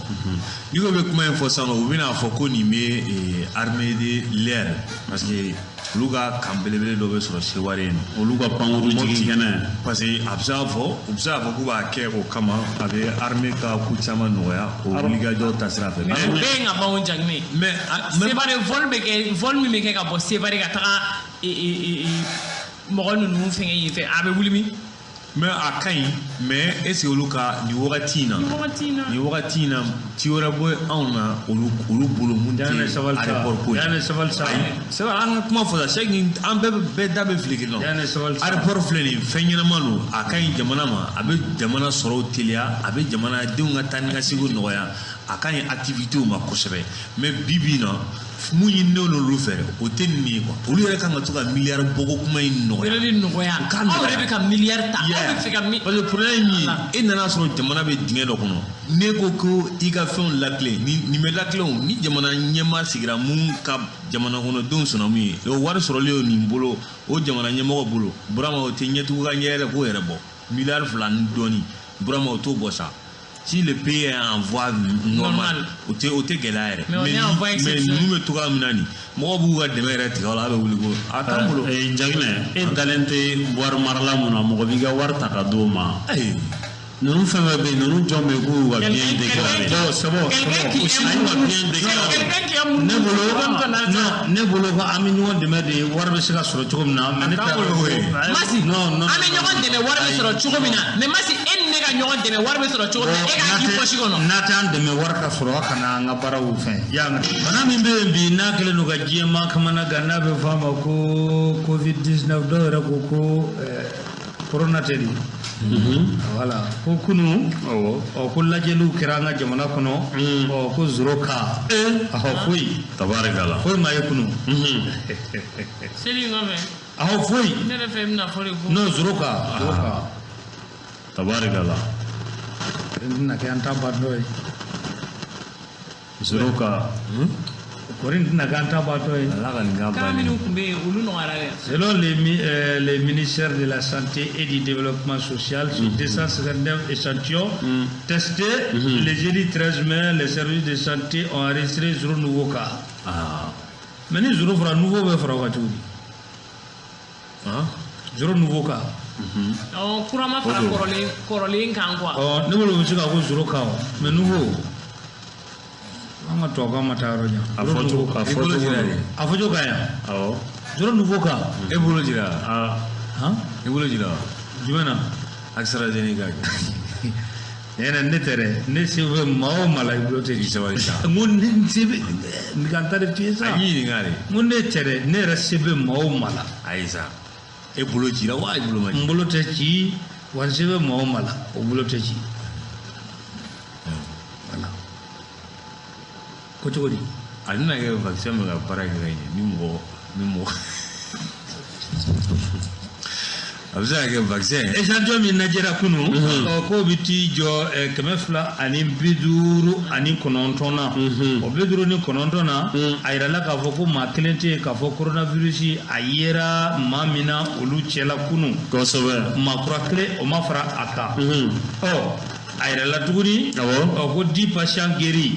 [SPEAKER 1] n'i ko i bɛ kuma in fɔ sisan nɔ, u bɛna fɔ ko nin bɛ armée de l'air, parce que olu ka kan belebele dɔ bɛ sɔrɔ Seware yen nɔ.
[SPEAKER 4] Olu ka pankuru jigin kɛnɛ.
[SPEAKER 1] Parce que a bɛ se k'a fɔ, u bɛ se k'a fɔ k'u b'a kɛ o kama, a bɛ armée ka ko caman nɔgɔya o wulikajɔ ta sira fɛ.
[SPEAKER 3] Mais o bɛɛ ye ka ban o Jaginɛ.
[SPEAKER 1] Mais
[SPEAKER 3] Seware vol bɛ kɛ, vol min bɛ kɛ ka bɔ Seware ka taga mɔgɔ ninnu fɛngɛ yen fɛ, a bɛ wuli min.
[SPEAKER 1] Mais a ka ɲi, mais est ce que olu ka nin wagati in na, nin wagati in na, ci wɛrɛ bɔ anw na olu bolo mun tɛ aéroport ko ye. C'est vrai, an ka kuma fɔ sa, Cheikh, an bɛɛ da bɛ fili kelen na. Aéroport filɛ nin ye, fɛn ɲɛnama don, a ka ɲi jamana ma, a bɛ jamana sɔrɔw teliya, a bɛ jamanadenw ka taa ni ka segin nɔgɔya, a ka ɲi activités ma kosɛbɛ. Mais bi bi in na, mun ɲininen don olu fɛ, o tɛ nin ye quoi. Olu yɛrɛ kan ka to ka miliyari bɔko kuma in nɔgɔya.
[SPEAKER 3] O yɛrɛ de nɔgɔya. Aw yɛrɛ bɛ ka miliyari ta. Aw bɛ fɛ ka mi.
[SPEAKER 1] Parce que problème ye min ye, e nana sɔrɔ jamana bɛ dingɛ dɔ kɔnɔ. Ne ko ko i ka fɛnw lakilen, nin bɛ lakilen o, ni jamana ɲɛmaa sigira mun ka jamana kɔnɔdenw sɔnna mun ye, o wari sɔrɔlen o nin bolo, o jamana ɲɛmɔgɔ bolo, Burama o tɛ ɲɛtugu ka ɲɛ yɛrɛ k'o yɛrɛ bɔ. Miliyari 2 ni dɔɔni, Burama o t'o bɔ sa. Si le pays est en voie normale, o tɛ gɛlɛya yɛrɛ. Mais ninnu bɛ cogoya min na nin, mɔgɔw b'u ka dɛmɛ yɛrɛ tigɛ o la, a bɛ wuli ko a t'an bolo.
[SPEAKER 4] Jaginɛ, e dalen tɛ wari marala mun na, mɔgɔ b'i ka wari ta ka d'o ma. Ninnu fɛn fɛn bɛ yen, ninnu jɔn bɛ yen k'u y'u ka bien déclaré.
[SPEAKER 2] Bon, c'est bon, c'est bon.
[SPEAKER 4] A y'u ka bien déclaré.
[SPEAKER 2] Ne bolo, non, ne bolo ko an bɛ ɲɔgɔn dɛmɛ de, wari bɛ se ka sɔrɔ cogo min na. Mais ne t'a
[SPEAKER 3] Masi,
[SPEAKER 2] non, non.
[SPEAKER 3] An bɛ ɲɔgɔn dɛmɛ wari bɛ sɔrɔ cogo min na, mais Masi, e ni ne ka ɲɔgɔn dɛmɛ wari bɛ sɔrɔ cogo min na, e k'a k'i poche kɔnɔ.
[SPEAKER 2] N'a t'an dɛmɛ wari ka sɔrɔ, a kana an ka baaraw fɛn. Bana min bɛ yen bi, n'a kɛlen don ka diɲɛ maa kamana gan, n'a bɛ fɔ a ma ko Covid-19, dɔw yɛrɛ ko ko corona tɛ de. Voilà, ko kunu, ɔ ko lajɛliw kɛra an ka jamana kɔnɔ, ɔ ko zéro cas. Ahɔ, foyi.
[SPEAKER 4] Tabarikala.
[SPEAKER 2] Foyi ma ye kunu.
[SPEAKER 3] Seli in kɔfɛ.
[SPEAKER 2] Ahɔ, foyi.
[SPEAKER 3] Ne yɛrɛ fɛ n bɛna fɔ de ko.
[SPEAKER 2] Non, zéro cas, zéro cas.
[SPEAKER 4] Tabarikala.
[SPEAKER 2] N tɛna kɛ an ta ban dɔ ye.
[SPEAKER 4] Zéro cas.
[SPEAKER 2] Kɔri n tɛna kɛ an ta ban dɔ ye.
[SPEAKER 1] Ala ka nin k'a
[SPEAKER 3] Cas
[SPEAKER 1] bannen.
[SPEAKER 3] minnu tun bɛ yen, olu nɔgɔyara dɛ.
[SPEAKER 2] Selon les ministères de la Santé et du Développement social, sur 259 échantillons testés le jeudi 13 mai, les services de santé ont enregistré 0 nouveau cas. Mais ni 0 fɔra, nouveau bɛ fara o kan cogo di? 0 nouveau cas.
[SPEAKER 3] Ɔ, kura ma fara kɔrɔlen kan quoi.
[SPEAKER 2] Ɔ, ne bolo o bɛ se ka ko 0 cas o, mais nouveau. An ka tubabukan ma taa yɔrɔ jan.
[SPEAKER 4] A fɔ cogo, a
[SPEAKER 1] I
[SPEAKER 4] fɔ
[SPEAKER 1] bolo
[SPEAKER 4] cogo.
[SPEAKER 1] jira de.
[SPEAKER 2] A fɔ cogo ka ɲi.
[SPEAKER 4] Awɔ.
[SPEAKER 2] 0 nouveau cas.
[SPEAKER 1] E bolo jira.
[SPEAKER 2] Han?
[SPEAKER 1] I bolo jira.
[SPEAKER 2] Jumɛn na?
[SPEAKER 1] AstraZeneca kɛ.
[SPEAKER 2] Yɛrɛ ne tɛ dɛ, ne se bɛ maa o maa la, i bolo tɛ
[SPEAKER 1] I
[SPEAKER 2] ci.
[SPEAKER 1] sabali sa.
[SPEAKER 2] N ko ne se bɛ n bɛ ka n ta de f'i ye sa.
[SPEAKER 1] A y'i ɲininka de.
[SPEAKER 2] N ko ne tɛ dɛ, ne yɛrɛ se bɛ maa o maa la.
[SPEAKER 1] Ayi sa. E bolo cira wa i bolo ma ci?
[SPEAKER 2] N bolo tɛ ci, wa n se bɛ maa o maa la, o bolo tɛ ci. Voilà. Ko cogo di?
[SPEAKER 1] A tɛna kɛ vaccin bɛ ka baara kɛ ka ɲɛ ni mɔgɔ a bɛ se ka kɛ vaccin.
[SPEAKER 2] Échantillon min lajɛra kunun, k'o bɛ t'i jɔ 259 na. O 59 na, a yirala k'a fɔ ko maa kelen tɛ yen k'a fɔ coronavirus a yera maa min na olu cɛla kunun.
[SPEAKER 4] Kosɛbɛ.
[SPEAKER 2] Maa kura kelen o ma fara a kan. Ɔ a yirala tuguni.
[SPEAKER 4] Awɔ.
[SPEAKER 2] Ɔ ko 10 patients guéris.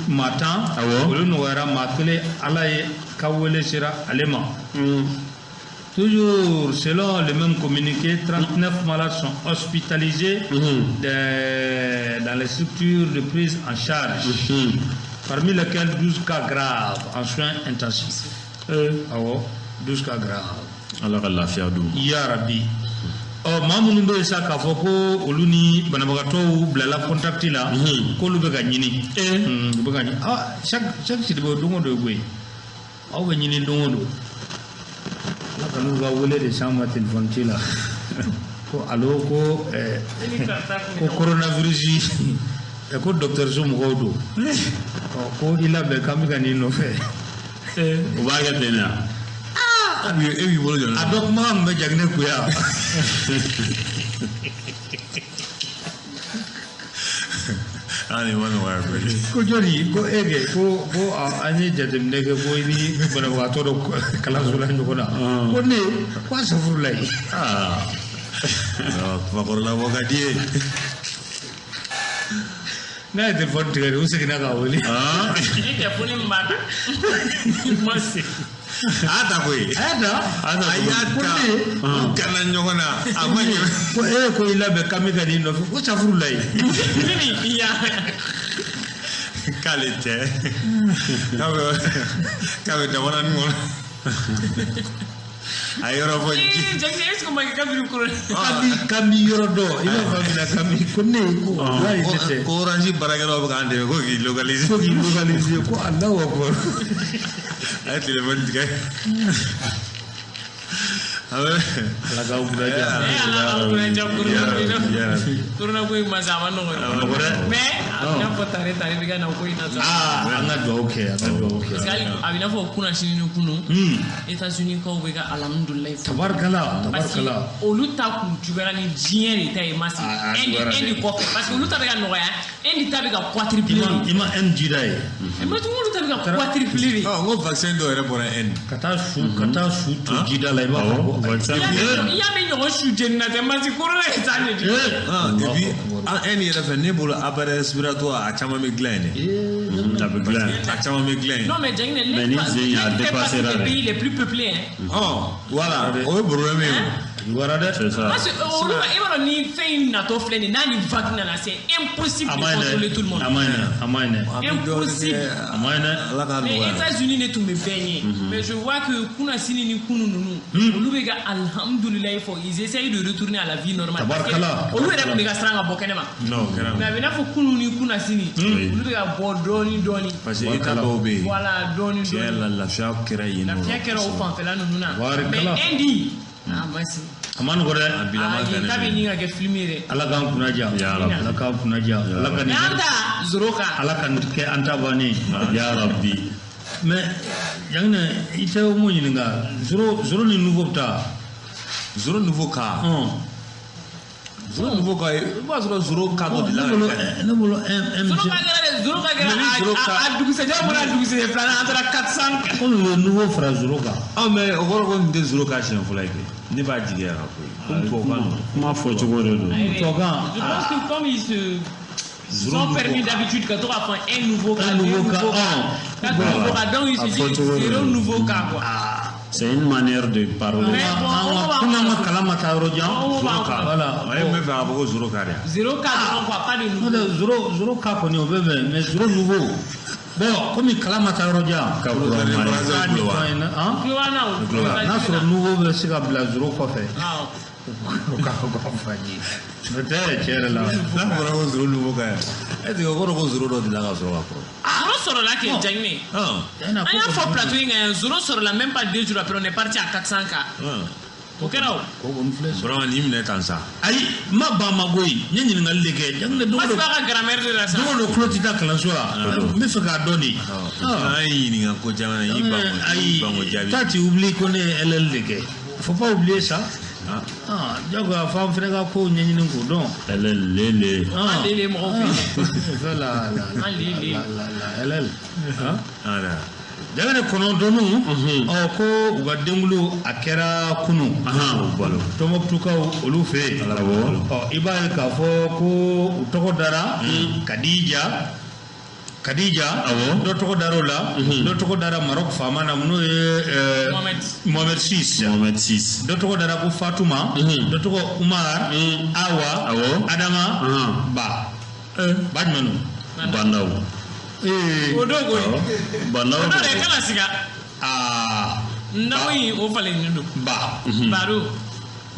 [SPEAKER 2] Maa 10.
[SPEAKER 4] Awɔ.
[SPEAKER 2] Olu nɔgɔyara maa kelen Ala ye ka wele sera ale ma. Toujours selon le même communiqué, 39 malades sont hospitalisés dans les structures de prise en charge, parmi lesquels 12 cas graves en soins intensifs. Awɔ, 12 cas graves.
[SPEAKER 4] Ala ka lafiya d'u ma.
[SPEAKER 2] Ya Rabbi. Ɔ maa minnu bɛ yen sa k'a fɔ ko olu ni banabagatɔw bilala contact la, k'olu bɛ ka ɲini. U bɛ ka ɲini. Ah, chaque Sidibe don o don koyi. Aw bɛ ɲini don o don. Ala ka n'u ka wele de s'an ma téléphone ci la. Ko allo ko ko coronavirus ko dɔgɔtɔrɔso mɔgɔw don. Ɔ ko i labɛn k'an bɛ ka n'i nɔfɛ.
[SPEAKER 4] U b'a kɛ ten de wa?
[SPEAKER 1] E b'i bolo jɔ.
[SPEAKER 2] A dɔ kumakan tun bɛ Jaginɛ kuya.
[SPEAKER 1] Ah, nin ma nɔgɔya koyi.
[SPEAKER 2] Ko jɔni ko e kɛ ko an ye jateminɛ kɛ ko i ni banabagatɔ dɔ kalanso la ɲɔgɔn na. Ko ne ko a safurulayi.
[SPEAKER 1] Aa kumakɔrɔlabɔ ka di ye.
[SPEAKER 2] N'a ye telefɔni tigɛ de u seginna k'a wele.
[SPEAKER 3] Ni telefɔni min b'a ta. Ma se.
[SPEAKER 1] A ta koyi.
[SPEAKER 2] A y'a ta.
[SPEAKER 1] A y'a ta. U kana ɲɔgɔn na. A ma ɲɛ.
[SPEAKER 2] Ko e ko i labɛn k'an bɛ ka n'i nɔfɛ ko safurulayi.
[SPEAKER 3] Ni ya.
[SPEAKER 1] K'ale tɛ. K'a bɛ jamana nin kɔnɔ. A yɔrɔ fɔ ji.
[SPEAKER 3] Jaginɛ est-ce que ma kɛ kabiri kɔrɔ.
[SPEAKER 2] K'an b'i yɔrɔ dɔn i b'a faamuya k'an b'i ko ne ko walayi ne tɛ.
[SPEAKER 1] Ko orange baarakɛlaw bɛ k'an dɛmɛ ko k'i localiser.
[SPEAKER 2] Ko k'i localiser ko Alahu akibaru.
[SPEAKER 1] A ye téléphone tigɛ.
[SPEAKER 2] Ala k'aw kunna diya.
[SPEAKER 3] Ala k'aw kunna diya corona ko in ma sa a ma nɔgɔn. Mais a bɛ n'a fɔ tare bɛ ka na ko in na sa.
[SPEAKER 2] Aa an ka dugawu kɛ an ka dugawu kɛ.
[SPEAKER 3] Parce que hali a bɛ n'a fɔ kunnasini ni kunun. États-Unis kaw bɛ ka alhamdulilayi fɔ.
[SPEAKER 2] Tabarikala tabarikala.
[SPEAKER 3] Parce que olu ta kun juguyara ni diɲɛ de ta ye masi. Inde kɔfɛ parce que olu ta bɛ ka nɔgɔya Inde ta bɛ ka quadrupler.
[SPEAKER 2] I ma Inde jira ye.
[SPEAKER 3] Mais olu ta bɛ ka quadrupler de.
[SPEAKER 1] Ɔ n ko vaccin dɔw yɛrɛ bɔra Inde.
[SPEAKER 2] Ka taa su to jida la i b'a fɔ ko.
[SPEAKER 3] I y'a mɛn ɲɔgɔn su jeni na tɛ masi corona ye sa de.
[SPEAKER 1] Et puis Inde yɛrɛ fɛ ne bolo appareil respiratoire a caman bɛ dilan yen dɛ.
[SPEAKER 4] A bɛ dilan yen.
[SPEAKER 1] A caman bɛ dilan yen.
[SPEAKER 3] Non mais Jaginɛ l'Inde fait partie des pays les plus peuplés hein.
[SPEAKER 1] Ɔ voilà o ye problème ye o.
[SPEAKER 2] Juguyara dɛ.
[SPEAKER 4] C'est ça.
[SPEAKER 3] Parce que olu i b'a dɔn ni fɛn in natɔ filɛ nin ye n'a ni vague nana c'est impossible de contrôler tout le monde.
[SPEAKER 2] A ma ɲi dɛ a ma ɲi dɛ.
[SPEAKER 3] Impossible.
[SPEAKER 2] A ma ɲi dɛ.
[SPEAKER 1] Ala k'a
[SPEAKER 3] Mais
[SPEAKER 1] nɔgɔya.
[SPEAKER 3] États-Unis ne tun bɛ bɛɛ ɲɛ. Mais je vois que kunnasini ni kunun ninnu olu bɛ ka alhamdulilayi fɔ ils essayent de retourner à la vie normale.
[SPEAKER 2] Tabarikala.
[SPEAKER 3] Olu yɛrɛ tun bɛ ka siran ka bɔ kɛnɛ ma.
[SPEAKER 1] Non o kɛra.
[SPEAKER 3] Mais a bɛ n'a fɔ kunun ni kunnasini olu bɛ ka bɔ dɔɔni dɔɔni.
[SPEAKER 1] Parce que État dɔw bɛ yen.
[SPEAKER 3] Voilà dɔɔni
[SPEAKER 1] Tiɲɛ
[SPEAKER 3] dɔɔni.
[SPEAKER 1] la lafiya kɛra yen nɔ.
[SPEAKER 3] Lafiya kɛra o fanfɛla ninnu na.
[SPEAKER 2] Tabarikala.
[SPEAKER 3] Mais Inde ah basi.
[SPEAKER 2] A ma nɔgɔ dɛ.
[SPEAKER 1] A bilama
[SPEAKER 3] Ah yen ta bɛ ɲini ka kɛ film ye dɛ.
[SPEAKER 2] Ala k'an kunna diya.
[SPEAKER 4] Ya Rabbi.
[SPEAKER 2] Ala k'an kunna diya. Ala ka
[SPEAKER 3] Mais
[SPEAKER 2] nin
[SPEAKER 3] an ta zéro kan.
[SPEAKER 2] Ala ka nin kɛ an ta bannen.
[SPEAKER 4] Ya Rabbi.
[SPEAKER 2] Mais Jaginɛ i tɛ mun ɲininka zéro ni nouveau bɛ taa.
[SPEAKER 1] Zéro nouveau cas. Zéro nouveau cas i b'a sɔrɔ zéro cas dɔ de la.
[SPEAKER 2] Ne bolo un
[SPEAKER 3] Zéro ka gɛlɛn dɛ zéro ka gɛlɛn a dugusɛjɛ bɔra dugusɛjɛ filanan an taara 400.
[SPEAKER 2] Komi u ye nouveau fara zéro kan.
[SPEAKER 1] Ah mais o kɔrɔ ko nin tɛ zéro cas siɲɛ fɔlɔ ye kɛ. Ne b'a jigiya ka koyi. Komi tubabukan don.
[SPEAKER 4] Kuma fɔcogo de don.
[SPEAKER 2] Tubabukan.
[SPEAKER 3] Je pense que comme ils se sont permis d'habitude quand on va prendre un nouveau cas,
[SPEAKER 2] Un nouveau
[SPEAKER 3] deux
[SPEAKER 2] cas,
[SPEAKER 3] nouveaux cas,
[SPEAKER 2] un.
[SPEAKER 3] quatre nouveaux cas, donc ils se disent zéro nouveau cas quoi.
[SPEAKER 4] C'est une manière de parler.
[SPEAKER 3] Mais bon, on va
[SPEAKER 2] Komi an ka kalan ma taa yɔrɔ jan.
[SPEAKER 3] On va
[SPEAKER 2] Voilà.
[SPEAKER 1] A ye mun fɛ a fɔ ko zéro cas de.
[SPEAKER 3] Zéro cas dɔrɔn quoi, pas de
[SPEAKER 2] N'o
[SPEAKER 3] nouveau.
[SPEAKER 2] tɛ zéro cas kɔni o bɛ bɛn mais zéro nouveau. Bon komi kalan ma taa yɔrɔ jan.
[SPEAKER 4] Ka kura ma ye.
[SPEAKER 1] Français
[SPEAKER 2] Ni
[SPEAKER 1] tulo b'a.
[SPEAKER 2] fɛn in na, han?
[SPEAKER 3] Tulo b'an na o.
[SPEAKER 2] N'a sɔrɔ nouveau bɛ se ka bila zéro kɔfɛ.
[SPEAKER 3] Awɔ.
[SPEAKER 2] O ka fɔ an ye. N'o tɛ tiɲɛ yɛrɛ la.
[SPEAKER 1] N'a fɔra ko zéro nouveau cas est ce que o kɔrɔ ko zéro dɔ delila ka sɔrɔ ka kɔrɔ.
[SPEAKER 3] Zéro sɔrɔla kɛ Jaginɛ. An y'a fɔ plateau in kan yan zéro sɔrɔla même pas 2 jours après on est parti à 400 cas. O kɛra o.
[SPEAKER 2] Ko kɔni filɛ sa.
[SPEAKER 1] Vraiment nin minɛ tan sa.
[SPEAKER 2] Ayi, n ma ban ma koyi, n ye ɲininkali de kɛ. Jaginɛ don o
[SPEAKER 3] Masi
[SPEAKER 2] don
[SPEAKER 3] b'a ka grammaire de la sa.
[SPEAKER 2] don o don tulo tɛ taa kalanso la. N bɛ fɛ k'a dɔn de.
[SPEAKER 1] An y'i ɲininka ko caman na, i y'i ban k'o
[SPEAKER 2] Ayi,
[SPEAKER 1] i ban k'o jaabi.
[SPEAKER 2] toi tu oublies ko ne ye LL de kɛ. Faut pas oublier ça.
[SPEAKER 1] Ah.
[SPEAKER 2] Ah, jagoya f'an fana ka kow ɲɛɲini k'o dɔn.
[SPEAKER 4] LL lele.
[SPEAKER 2] Ah.
[SPEAKER 3] An lele mɔgɔw fɛ yen.
[SPEAKER 2] Fais la la
[SPEAKER 3] An lele.
[SPEAKER 2] la la LL. Hein?
[SPEAKER 1] Voilà.
[SPEAKER 2] Jaginɛ kɔnɔntɔnnu, ɔ ko u ka denkulo a kɛra kunun.
[SPEAKER 1] O balo.
[SPEAKER 2] Tɔnbɔkutukaw olu fɛ yen.
[SPEAKER 4] Awɔ.
[SPEAKER 2] Ɔ i b'a ye k'a fɔ ko u tɔgɔ dara Kadija. Kadija.
[SPEAKER 4] Awɔ.
[SPEAKER 2] Dɔ tɔgɔ dara o la. Dɔ tɔgɔ dara Maroc faama na n'o ye
[SPEAKER 3] Mohamed.
[SPEAKER 2] Mohamed VI.
[SPEAKER 4] Mohamed VI.
[SPEAKER 2] Dɔ tɔgɔ dara ko Fatuma. Dɔ tɔgɔ Umar. Awa.
[SPEAKER 4] Awɔ.
[SPEAKER 2] Adama. Ba. Ba jumɛn don?
[SPEAKER 4] Bandaw.
[SPEAKER 2] Ee.
[SPEAKER 3] O don koyi.
[SPEAKER 4] Bandaw.
[SPEAKER 3] O don de kana siga.
[SPEAKER 2] Aa.
[SPEAKER 3] Ndawo in o falennen don.
[SPEAKER 2] Ba.
[SPEAKER 3] Baro.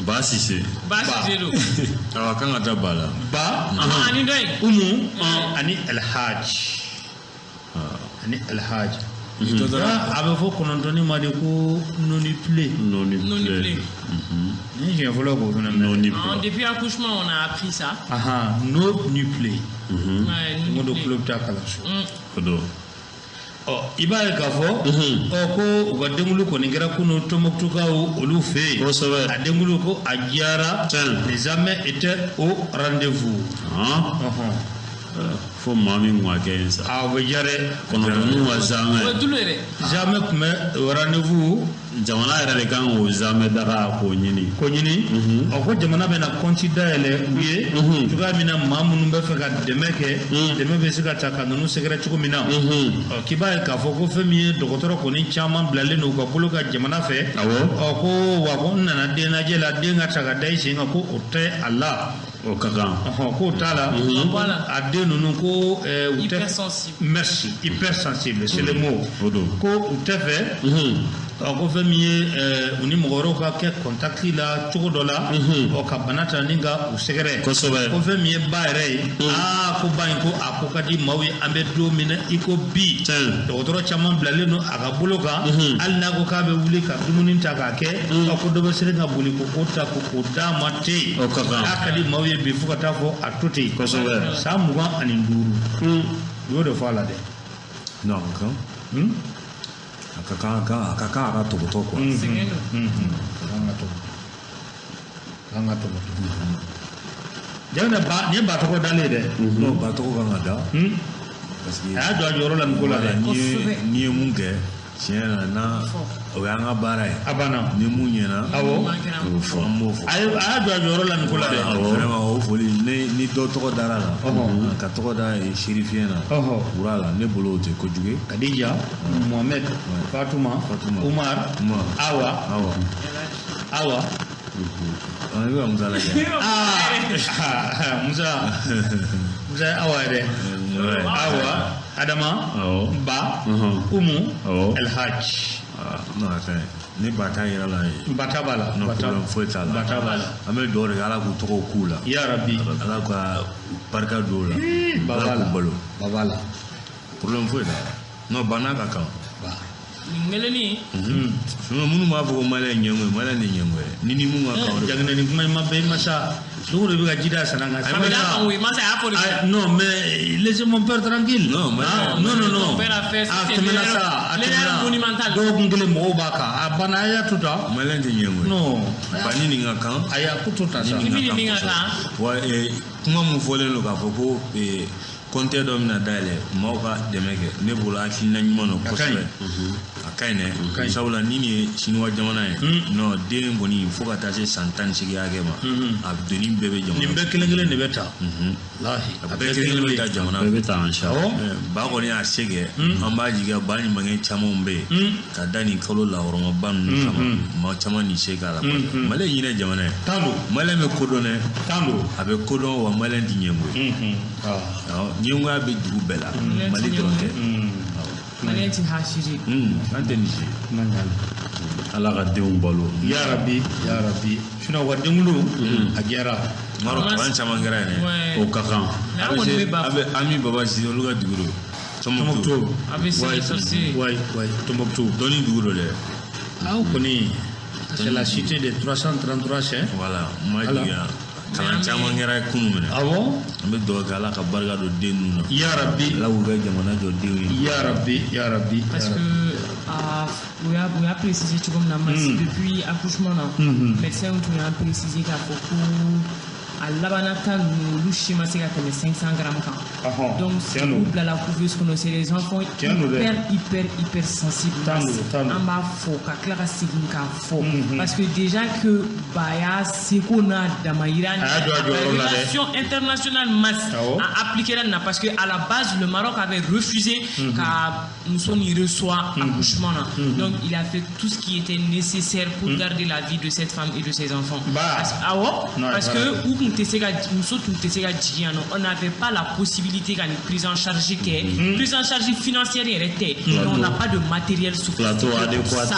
[SPEAKER 4] Ba Sise.
[SPEAKER 3] Ba Sise don.
[SPEAKER 1] Awɔ, a kan ka taa ba la.
[SPEAKER 2] Ba.
[SPEAKER 3] Ani dɔ in.
[SPEAKER 2] Umu. Ani Alhaj. Ani Alhaj.
[SPEAKER 1] Ni dɔ taara
[SPEAKER 2] A bɛ fɔ kɔnɔntɔnni ma de ko nonipile.
[SPEAKER 4] Noni
[SPEAKER 3] Noni
[SPEAKER 4] play.
[SPEAKER 3] play.
[SPEAKER 2] Ni siɲɛ fɔlɔ k'o fana mɛn.
[SPEAKER 4] Noni
[SPEAKER 3] Ah,
[SPEAKER 4] play.
[SPEAKER 3] depuis accouchement, on a appris ça.
[SPEAKER 2] Ahan, nonipile.
[SPEAKER 3] Ouais,
[SPEAKER 2] N ko
[SPEAKER 3] noni
[SPEAKER 2] don
[SPEAKER 3] play.
[SPEAKER 2] tulo bɛ taa kalanso.
[SPEAKER 4] O don.
[SPEAKER 2] Ɔ i b'a ye k'a fɔ. Ɔ ko u ka denkulu kɔni kɛra kunun Tɔnbɔkutukaw olu fɛ yen.
[SPEAKER 4] Kosɛbɛ.
[SPEAKER 2] A denkulu ko a diyara.
[SPEAKER 4] Tiɲɛ.
[SPEAKER 2] Les amers étaient au rendez-vous.
[SPEAKER 4] Han.
[SPEAKER 2] Ɔhɔn.
[SPEAKER 4] Fo maa min kun ka kɛ yen sa.
[SPEAKER 2] A o bɛ diya dɛ.
[SPEAKER 4] Kɔnɔntɔnninw ka
[SPEAKER 3] O ye
[SPEAKER 4] zamɛ.
[SPEAKER 3] tulu ye dɛ.
[SPEAKER 2] Zamɛ tun bɛ au rendez-vous.
[SPEAKER 4] Jamana yɛrɛ de kan k'o zamɛ daga k'o ɲini.
[SPEAKER 2] Ko ɲini. Ɔ ko jamana bɛna kɔnti dayɛlɛ u ye. Cogoya min na maa minnu bɛ fɛ ka dɛmɛ kɛ. Dɛmɛ bɛ se ka ta ka ninnu sɛgɛrɛ cogo min na. Ɔ k'i b'a ye k'a fɔ ko fɛn min ye dɔgɔtɔrɔ kɔni caman bilalen don u ka bolo ka jamana fɛ.
[SPEAKER 4] Awɔ.
[SPEAKER 2] Ɔ ko wa ko n nana den lajɛ la den ka ta ka da i sen kan ko o tɛ a la.
[SPEAKER 4] O ka kan.
[SPEAKER 2] Ɔhɔn k'o t'a la.
[SPEAKER 3] Voilà.
[SPEAKER 2] A den ninnu ko u tɛ.
[SPEAKER 3] Hypersensible.
[SPEAKER 2] Merci, hypersensible, c'est le mot.
[SPEAKER 4] O don.
[SPEAKER 2] Ko u tɛ fɛ. Ɔ ko fɛn min ye u ni mɔgɔ wɛrɛw ka kɛ contact la cogo dɔ la. Ɔ ka bana ta ni ka u sɛgɛrɛ.
[SPEAKER 4] Kosɛbɛ.
[SPEAKER 2] Ko fɛn min ye ba yɛrɛ ye. Aa ko ba in ko a ko ka di maaw ye an bɛ don min na i ko bi.
[SPEAKER 4] Tiɲɛ.
[SPEAKER 2] Dɔgɔtɔrɔ caman bilalen don a ka bolo kan. Hali n'a ko k'a bɛ wuli ka dumuni ta k'a kɛ. Ɔ ko dɔ bɛ se ka boli k'o ta k'o d'a ma ten.
[SPEAKER 4] O ka kan.
[SPEAKER 2] K'a ka di maaw ye bi fo ka taa fɔ a to ten.
[SPEAKER 4] Kosɛbɛ.
[SPEAKER 2] San 25. U y'o de fɔ a la dɛ.
[SPEAKER 1] Non, a ka kan. A ka kan, a ka kan a ka tɔbɔtɔ quoi.
[SPEAKER 3] Sɛgɛn don.
[SPEAKER 2] K'an ka tɔbɔtɔ. K'an ka tɔbɔtɔ. Jaginɛ ba nin ye ba tɔgɔ dalen ye dɛ.
[SPEAKER 1] Non, ba tɔgɔ kan ka da. Parce que
[SPEAKER 2] A y'a jɔ a jɔyɔrɔ la nin ko la dɛ.
[SPEAKER 1] n'i ye mun kɛ tiɲɛ yɛrɛ la n'a o y'an ka baara ye.
[SPEAKER 2] A banna.
[SPEAKER 1] Ni mun ɲɛna.
[SPEAKER 2] Awɔ.
[SPEAKER 3] Ɲuman kɛra.
[SPEAKER 4] O fɔ.
[SPEAKER 1] An b'o fɔ.
[SPEAKER 2] A y'a jɔ a jɔyɔrɔ la nin ko la dɛ.
[SPEAKER 1] Vraiment o foli ni dɔ tɔgɔ dara la. Ka tɔgɔ da Serifiyɛn na.
[SPEAKER 2] Ɔhɔ.
[SPEAKER 1] Wura la ne bolo o tɛ kojugu ye.
[SPEAKER 2] Kadija, Mohamed, Fatuma,
[SPEAKER 1] Fatuma.
[SPEAKER 2] Umar,
[SPEAKER 1] Umar.
[SPEAKER 2] Awa,
[SPEAKER 1] Awɔ.
[SPEAKER 2] Awa.
[SPEAKER 1] I bɛ ka Musa lajɛ.
[SPEAKER 2] Ah, Musa, Musa ye Awa ye dɛ.
[SPEAKER 1] Ouais.
[SPEAKER 2] Awa, Adama,
[SPEAKER 4] Awɔ.
[SPEAKER 2] Ba, Umu,
[SPEAKER 4] Awɔ.
[SPEAKER 2] Elhaj.
[SPEAKER 1] Ah, non, a ka ɲi. Ni ba t'a yɛrɛ la ye.
[SPEAKER 2] Ba ta b'a la.
[SPEAKER 1] Non,
[SPEAKER 2] Ba ta
[SPEAKER 1] problème foyi t'a la.
[SPEAKER 2] Ba ta b'a la.
[SPEAKER 1] An bɛ dugawu de kɛ Ala k'u tɔgɔw k'u la.
[SPEAKER 2] Ya Rabbi.
[SPEAKER 1] Ala ka barika don u la.
[SPEAKER 2] Ba
[SPEAKER 1] Ala
[SPEAKER 2] b'a la.
[SPEAKER 1] k'u balo.
[SPEAKER 2] Ba b'a la.
[SPEAKER 1] Problème foyi t'a la. Non, bana ka kan.
[SPEAKER 2] Ba.
[SPEAKER 3] Nin kelennin.
[SPEAKER 1] Sinon minnu b'a fɔ ko maliyɛn ye ɲɛngo ye, maliyɛn tɛ ɲɛngo ye. Ni mun ka kan o de.
[SPEAKER 2] Jaginɛ nin kuma in ma bɛn i ma sa. Don o don i bɛ ka ji da a sana kan.
[SPEAKER 3] A bɛ d'a kan koyi, Masa y'a fɔ de.
[SPEAKER 2] Ah, non, mais laissez mon père tranquille.
[SPEAKER 1] Non, mais-
[SPEAKER 2] Ah, non, non, non.
[SPEAKER 3] Mon père a fait-
[SPEAKER 2] A
[SPEAKER 3] c'est
[SPEAKER 2] tɛmɛna
[SPEAKER 3] l'erreur-
[SPEAKER 2] sa, a
[SPEAKER 3] l'erreur
[SPEAKER 2] tɛmɛna.
[SPEAKER 3] monumentale.
[SPEAKER 2] Dɔgɔkun kelen mɔgɔw b'a kan. A banna, a y'a to tan.
[SPEAKER 1] Maliyɛn tɛ ɲɛngo ye.
[SPEAKER 2] Non.
[SPEAKER 1] Ba ni nin ka kan.
[SPEAKER 2] A y'a ko to tan sa.
[SPEAKER 3] Ni min ka kan.
[SPEAKER 1] Wa kuma mun fɔlen don k'a fɔ ko compteur dɔ bɛna dayɛlɛ maaw ka dɛmɛ kɛ ne bolo hakilina ɲuman don
[SPEAKER 2] A ka ɲi.
[SPEAKER 1] kosɛbɛ. A ka ɲi dɛ. Sabula ni nin ye Siniwa jamana ye. Non, den kɔni fo ka taa se san 18 hakɛ ma. A doni bɛɛ bɛ jamana.
[SPEAKER 2] Nin bɛɛ kelen kelen de bɛ ta. Walahi.
[SPEAKER 1] A bɛɛ kelen kelen bɛ taa jamana.
[SPEAKER 4] Bɛɛ bɛ taa an sa.
[SPEAKER 2] Awɔ.
[SPEAKER 1] Ba kɔni y'a se kɛ an b'a jigiya ba ɲumankɛ camanw bɛ yen ka da nin kalo lahɔrɔmaba ninnu kama maa caman nin se k'a la kosɛbɛ. Mali ye hinɛ jamana ye.
[SPEAKER 2] Tan don.
[SPEAKER 1] Maliyɛn bɛ kodɔn dɛ.
[SPEAKER 2] Tan don.
[SPEAKER 1] A bɛ kodɔn wa maliyɛn tɛ ɲɛngo ye.
[SPEAKER 2] Ah.
[SPEAKER 1] Awɔ, ɲɛngoya bɛ dugu bɛɛ la Mali dɔrɔn tɛ.
[SPEAKER 3] Maliyɛn ti hasidi.
[SPEAKER 1] An tɛ nin si ye.
[SPEAKER 2] Kuma ɲa.
[SPEAKER 4] Ala ka denw balo.
[SPEAKER 2] Ya Rabbi, ya Rabbi. Sinon, wa denkulu, a diyara.
[SPEAKER 1] N b'a dɔn kalan caman kɛra yen dɛ.
[SPEAKER 3] Ouais.
[SPEAKER 4] O ka kan.
[SPEAKER 3] Mais an kɔni bɛ ba
[SPEAKER 1] A
[SPEAKER 3] fɔ.
[SPEAKER 1] bɛ Ami Baba Sise olu ka dugu don. Tɔnbukutu.
[SPEAKER 2] Tombouctou.
[SPEAKER 3] A bɛ se sorcier.
[SPEAKER 2] Wayi, wayi, Tombouctou.
[SPEAKER 1] Dɔnni dugu don dɛ.
[SPEAKER 2] Aw kɔni, C'est la cité des 333 saints.
[SPEAKER 1] Voilà, ma jigin kalan caman kɛra kunun minɛ.
[SPEAKER 2] Awɔ.
[SPEAKER 1] An bɛ dugawu kɛ Ala ka barika don den ninnu na.
[SPEAKER 2] Ya Rabbi.
[SPEAKER 1] Ala k'u kɛ jamana jɔ denw ye.
[SPEAKER 2] Ya Rabbi, ya Rabbi.
[SPEAKER 3] Parce que u y'a précisé cogo min na, depuis accouchement na, médecin tun y'a précisé k'a fɔ ko a labanna ta ninnu olu si ma se ka tɛmɛ 500 grammes kan. Donc u bilala couveuse kɔnɔ, c'est des enfants hyper hyper hyper sensibles. An b'a fɔ ka tila ka segin k'a fɔ parce que déjà que ba y'a seko n'a damayira relation internationale masse a appliqué la na, parce que à la base le Maroc avait refusé ka muso nin reçoit accouchement na. Donc il a fait tout ce qui était nécessaire pour garder la vie de cette femme et de ses enfants. Awɔ, parce que u tun tɛ se ka muso tun tɛ se ka jigin yan nɔ, on n'avait pas la possibilité ka nin prise en charge kɛ, prise en charge financière yɛrɛ tɛ, on n'a pas de matériel sophistiqué pour ça.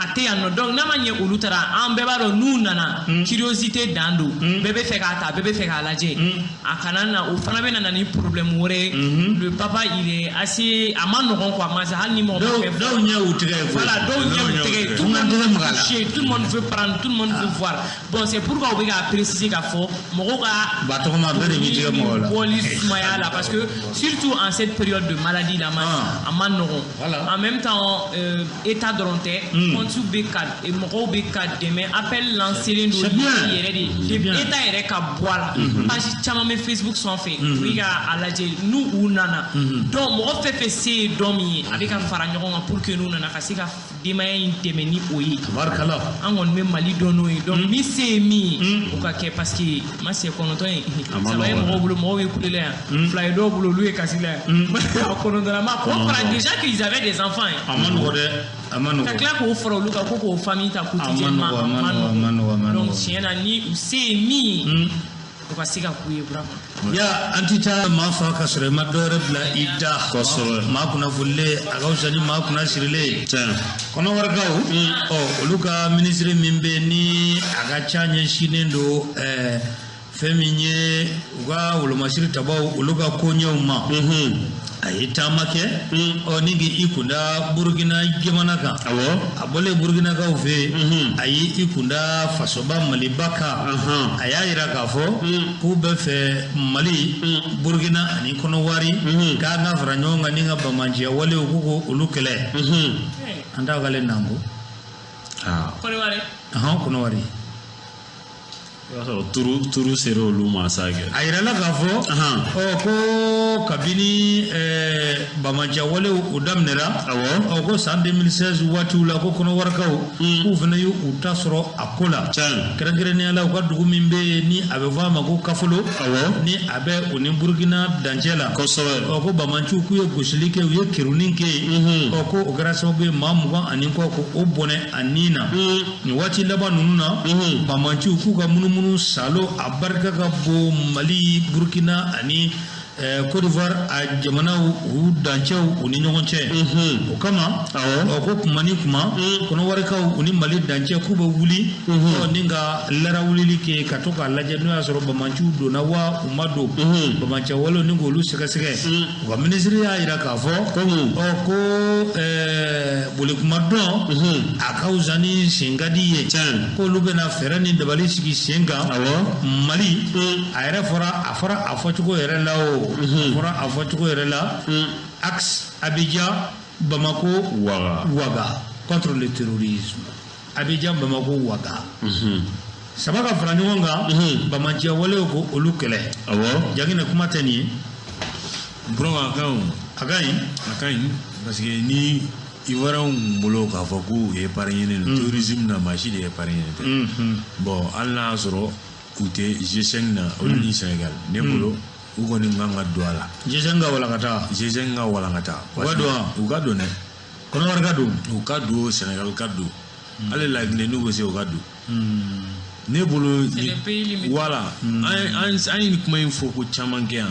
[SPEAKER 3] A tɛ yan nɔ, donc n'a ma ɲɛ olu taara, an bɛɛ b'a dɔn n'u nana curiosité dan don, bɛɛ bɛ fɛ k'a ta, bɛɛ bɛ fɛ k'a lajɛ, a kana na o fana bɛ na ni problème wɛrɛ ye. Le papa il est assez a ma nɔgɔn quoi, mais hali ni mɔgɔ ma fɛn fɔ.
[SPEAKER 2] Dɔw ɲɛ y'u tigɛ ye koyi.
[SPEAKER 3] Voilà, dɔw ɲɛ y'u tigɛ ye, tout le monde veut toucher, tout le monde veut prendre, tout le monde veut voir. Bon, c'est pourquoi u bɛ k'a préciser k'a fɔ mɔgɔw ka.
[SPEAKER 2] Ba tɔgɔma bɛɛ de b'i tigɛ mɔgɔ la.
[SPEAKER 3] Bɔli sumaya la, parce que surtout en cette période de maladie la, a ma nɔgɔn. En même temps état dɔrɔn tɛ. Compte bɛ ka mɔgɔw bɛ ka dɛmɛ, appel lancé len don yɛrɛ de, état yɛrɛ ka bɔ a la, page caman bɛ Facebook sanfɛ u bɛ ka a lajɛ n'u u nana. Donc mɔgɔ fɛn fɛn se ye dɔ min ye, a bɛ ka fara ɲɔgɔn kan pour que n'u nana ka se ka denbaya in dɛmɛ ni o ye.
[SPEAKER 2] Tabarikala.
[SPEAKER 3] An kɔni bɛ Mali dɔn n'o ye, donc min se ye min ye o ka kɛ, parce que ma se 9 ye 3 ye mɔgɔw bolo, mɔgɔw bɛ kule la yan, 2 ye dɔw bolo olu ye kasi la yan, a 9 ma k'o fara déjà qu'ils avaient des enfants.
[SPEAKER 2] A ma nɔgɔ dɛ. A ma nɔgɔ.
[SPEAKER 3] Ka tila k'o fara olu kan ko k'o famille ta quotidiennement, a ma nɔgɔ. Donc tiɲɛ na ni u se ye min ye o ka se ka k'u ye vraiment.
[SPEAKER 2] Ya an ti taa maa fa ka sɔrɔ i ma dɔ wɛrɛ bila i da.
[SPEAKER 4] Kosɛbɛ.
[SPEAKER 2] Maa kunnafonilen a ka fisa ni maa kunna sirilen.
[SPEAKER 4] Tiɲɛ.
[SPEAKER 2] Kɔnɔwarikaw ɔ olu ka minisiri min bɛ yen ni a ka ca ɲɛsinnen don fɛn min ye u ka wolomasiri tabaw olu ka koɲɛw ma. A ye taama kɛ ɔ ni k'i kunda Burukina jamana kan.
[SPEAKER 4] Awɔ.
[SPEAKER 2] A bɔlen Burukinakaw fɛ yen, a y'i kunda fasoba Maliba kan. A y'a yira k'a fɔ k'u bɛ fɛ Mali, Burukina ani Kɔnɔwari k'an ka fara ɲɔgɔn kan ni ka bamanciya walew k'u k'olu kɛlɛ. An t'a k'ale nango.
[SPEAKER 3] Kɔnɔwari.
[SPEAKER 2] Kɔnɔwari.
[SPEAKER 4] I b'a sɔrɔ turu sera olu ma sa kɛ.
[SPEAKER 2] A yirala k'a fɔ ɔ ko kabini bamanciya walew o daminɛra.
[SPEAKER 4] Awɔ.
[SPEAKER 2] Ɔ ko san 2016 waatiw la ko kɔnɔwarikaw k'u fana y'u ta sɔrɔ a ko la.
[SPEAKER 4] Tiɲɛ.
[SPEAKER 2] Kɛrɛnkɛrɛnnenya la u ka dugu min bɛ yen ni a bɛ fɔ a ma ko Kafolo.
[SPEAKER 4] Awɔ.
[SPEAKER 2] Ni a bɛ o ni Burukina dancɛ la.
[SPEAKER 4] Kosɛbɛ.
[SPEAKER 2] Ɔ ko bamanciw k'u ye gosili kɛ, u ye kerunin kɛ yen. Ɔ ko o kɛra sababu ye maa 20 ani kɔ ko o bɔnɛ a ni na. Nin waati laban ninnu na. Bamanciw k'u ka munumunu salo a barika ka bon Mali, Burukina ani Côte d'Ivoire a jamanaw u dancɛw u ni ɲɔgɔn cɛ. O kama ɔ ko kuma ni kuma kɔnɔwarikaw u ni Mali dancɛ k'u bɛ wuli ɔ ni ka larawulili kɛ ka to k'a lajɛ n'o y'a sɔrɔ bamanciw donna wa u ma don. Bamancɛ walew ni k'olu sɛgɛsɛgɛ. U ka minisiri y'a yira k'a fɔ ɔ ko bolikuma dɔn a ka fisa ni senkadi ye. K'olu bɛna fɛɛrɛ ni dabali sigi sen kan. Mali a yɛrɛ fɔra a fɔra a fɔcogo yɛrɛ la o. A fɔra a fɔcogo yɛrɛ la axe Abidjan Bamako Ouaga contre le terrorisme. Abidjan Bamako Ouaga. Saba ka fara ɲɔgɔn kan bamanciya walew ko olu kɛlɛ.
[SPEAKER 4] Awɔ.
[SPEAKER 2] Jaginɛ kuma tɛ nin ye.
[SPEAKER 1] Burama a ka ɲi.
[SPEAKER 2] A ka ɲi.
[SPEAKER 1] A ka ɲi parce que ni Ivoiriens bolo k'a fɔ k'u épargné don terrorisme na, maa si de épargné tɛ. Bon, hali n'a y'a sɔrɔ u tɛ G5 na olu ni Sénégal ne bolo u kɔni kan ka don a la.
[SPEAKER 2] G5 ka walankata.
[SPEAKER 1] G5 ka walankata.
[SPEAKER 2] U ka don wa?
[SPEAKER 1] U ka don dɛ.
[SPEAKER 2] Kɔnɔwari ka don.
[SPEAKER 1] U ka don, Sénégal ka don. Hali La Guinée n'u bɛ se u ka don. Ne bolo. Voilà, an ye nin kuma in fɔ ko caman kɛ yan.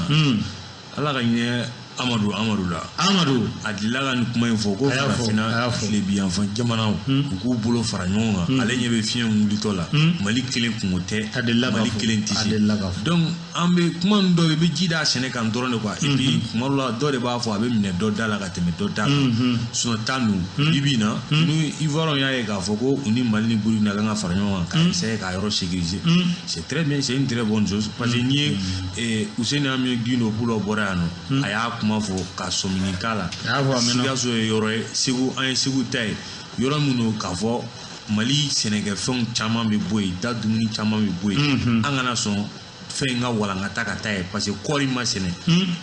[SPEAKER 1] Ala ka ɲɛ Amadu Amadu la.
[SPEAKER 2] Amadu.
[SPEAKER 1] A delila ka nin kuma in fɔ ko
[SPEAKER 2] A y'a fɔ, a
[SPEAKER 1] farafinna
[SPEAKER 2] y'a fɔ.
[SPEAKER 1] tilebinyanfan jamanaw u k'u bolo fara ɲɔgɔn kan ale ɲɛ bɛ fiɲɛ wulitɔ la Mali kelen kungo tɛ
[SPEAKER 2] A delila k'a
[SPEAKER 1] Mali
[SPEAKER 2] fɔ,
[SPEAKER 1] kelen tɛ
[SPEAKER 2] a
[SPEAKER 1] se
[SPEAKER 2] delila k'a fɔ.
[SPEAKER 1] donc an bɛ kuma ninnu dɔ bɛ yen i bɛ ji d'a sɛnɛ kan dɔrɔn de quoi et puis kuma dɔ la dɔ de b'a fɔ a bɛ minɛ dɔ da la ka tɛmɛ dɔ da kan sinon ta ninnu bi bi in na ni Ivoiriens y'a ye k'a fɔ ko u ni Mali ni Burukina kan ka fara ɲɔgɔn kan ka essayer k'a yɔrɔ sécuriser c'est très bien, c'est une très bonne chose parce que n'i ye Useni Amion Guindo Pulo bɔra yan nɔ a y'a kuma fɔ ka sɔmini k'a la
[SPEAKER 2] A y'a fɔ a mɛnna.
[SPEAKER 1] Sikaso ye yɔrɔ ye Segu an ye Segu ta ye yɔrɔ min don k'a fɔ Mali sɛnɛkɛfɛnw caman bɛ bɔ yen da dumuni caman bɛ bɔ yen an kana sɔn fɛn in ka walankata ka taa yen parce que kɔɔri ma sɛnɛ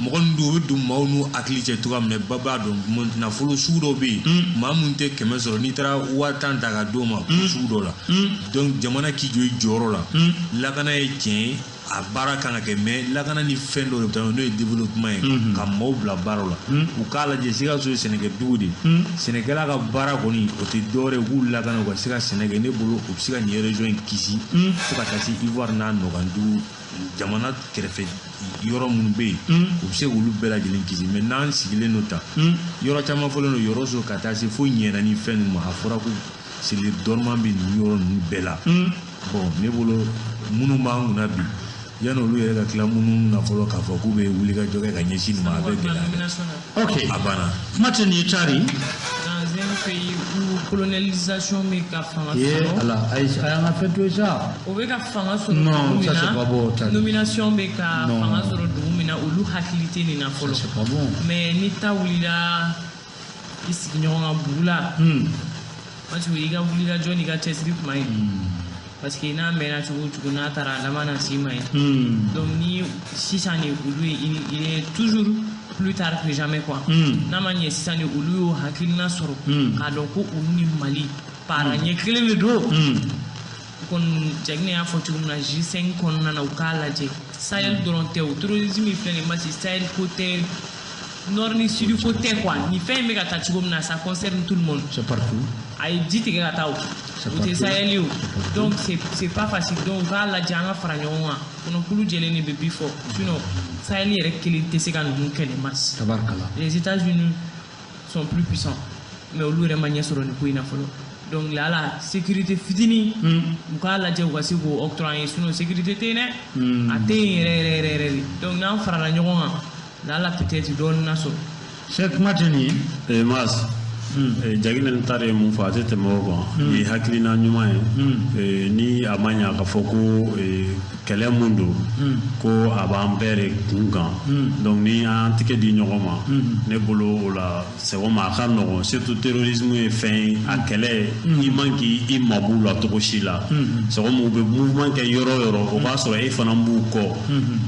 [SPEAKER 1] mɔgɔ ninnu dun u bɛ don maaw n'u hakili cɛ cogoya min na ba b'a dɔn nafolo sugu dɔ bɛ yen maa mun tɛ 100 sɔrɔ n'i taara 10 000 ta ka d'o ma ko sugu dɔ la donc jamana k'i jɔ i jɔyɔrɔ la lakana ye tiɲɛ ye a baara kan ka kɛ mais lakana ni fɛn dɔ de bɛ taa n'o ye développement ye ka maaw bila baara la u k'a lajɛ Sikaso ye sɛnɛkɛdugu de ye sɛnɛkɛla ka baara kɔni o tɛ dɔwɛrɛ ye u k'u lakana u ka se ka sɛnɛ kɛ ne bolo u bɛ se ka nin région in kisi fo ka taa se Ivoire n'a nɔkandugu jamana kɛrɛfɛ yɔrɔ minnu bɛ yen u bɛ se k'olu bɛɛ lajɛlen kisi mais n'an sigilen don tan yɔrɔ caman fɔlen don Yɔrɔso ka taa se fo Ɲɛna ni fɛn ninnu ma a fɔra ko cellule dormant bɛ nin yɔrɔ ninnu bɛɛ la bon ne bolo minnu b'an kunna bi yanni olu yɛrɛ ka tila minnu na fɔlɔ k'a fɔ k'u bɛ wulikajɔ kɛ ka ɲɛsin nin ma a bɛ gɛlɛya dɛ.
[SPEAKER 3] Nomination na.
[SPEAKER 2] Ok.
[SPEAKER 1] A banna.
[SPEAKER 2] Kuma tɛ nin ye Tari.
[SPEAKER 3] Dans un pays où colonialisation bɛ ka fanga
[SPEAKER 2] Ye
[SPEAKER 3] sɔrɔ
[SPEAKER 2] ala ayi a y'an ka fɛn to yen sa.
[SPEAKER 3] o bɛ ka fanga sɔrɔ
[SPEAKER 2] Non,
[SPEAKER 3] dugu min
[SPEAKER 2] ça,
[SPEAKER 3] na
[SPEAKER 2] c'est pas bon, Tari.
[SPEAKER 3] nomination bɛ ka
[SPEAKER 2] Non.
[SPEAKER 3] fanga sɔrɔ dugu min na olu hakili tɛ nin na fɔlɔ
[SPEAKER 2] C'est pas bon.
[SPEAKER 3] mais ni ta wulila i sigiɲɔgɔn ka bugu la parce que i ka wulikajɔ n'i ka cɛsiri kuma ye parce que n'a mɛnna cogo o cogo n'a taara a laban na s'i ma ye donc ni sisan de olu ye il est toujours plus tard que jamais quoi n'a ma ɲɛ sisan de olu y'o hakilina sɔrɔ k'a dɔn ko olu ni Mali para ɲɛ kelen de don kɔni Jaginɛ y'a fɔ cogo min na G5 kɔnɔna na u k'a lajɛ Sahel dɔrɔn tɛ o terrorisme filɛ nin ye Masi Sahel ko tɛ nord ni sud ko tɛ quoi nin fɛn in bɛ ka taa cogo min na ça concerne tout le monde
[SPEAKER 2] C'est partout.
[SPEAKER 3] a ye ji tigɛ ka taa o
[SPEAKER 2] C'est
[SPEAKER 3] o tɛ
[SPEAKER 2] partout.
[SPEAKER 3] Sahel ye o donc c'est pas facile donc u k'a lajɛ an ka fara ɲɔgɔn kan kɔnɔkulu jɛlen de bɛ bi fɔ sinon Sahel yɛrɛ kelen tɛ se ka ninnu kɛlɛ Masi
[SPEAKER 2] Tabarikala.
[SPEAKER 3] les États-Unis sont plus puissants mais olu yɛrɛ ma ɲɛ sɔrɔ nin ko in na fɔlɔ donc lala sécurité fitinin u k'a lajɛ u ka se k'o octroyer an ye sinon sécurité tɛ yen dɛ a tɛ yen yɛrɛ yɛrɛ yɛrɛ yɛrɛ de donc n'an farala ɲɔgɔn kan lala peut-être dɔɔnin na sɔrɔ.
[SPEAKER 2] Cheikh kuma tɛ nin ye.
[SPEAKER 4] Mas Jaginɛ ni Tari ye mun fɔ a tɛ tɛmɛ o kan nin ye hakilina ɲuman ye ni a ma ɲa k'a fɔ ko kɛlɛ mun don ko a b'an bɛɛ de kun kan donc ni an tɛgɛ di ɲɔgɔn ma ne bolo o la c'est comme a ka nɔgɔn surtout terrorisme ye fɛn ye a kɛlɛ i man k'i mabɔ u la cogo si la c'est comme u bɛ mouvement kɛ yɔrɔ o yɔrɔ o b'a sɔrɔ e fana b'u kɔ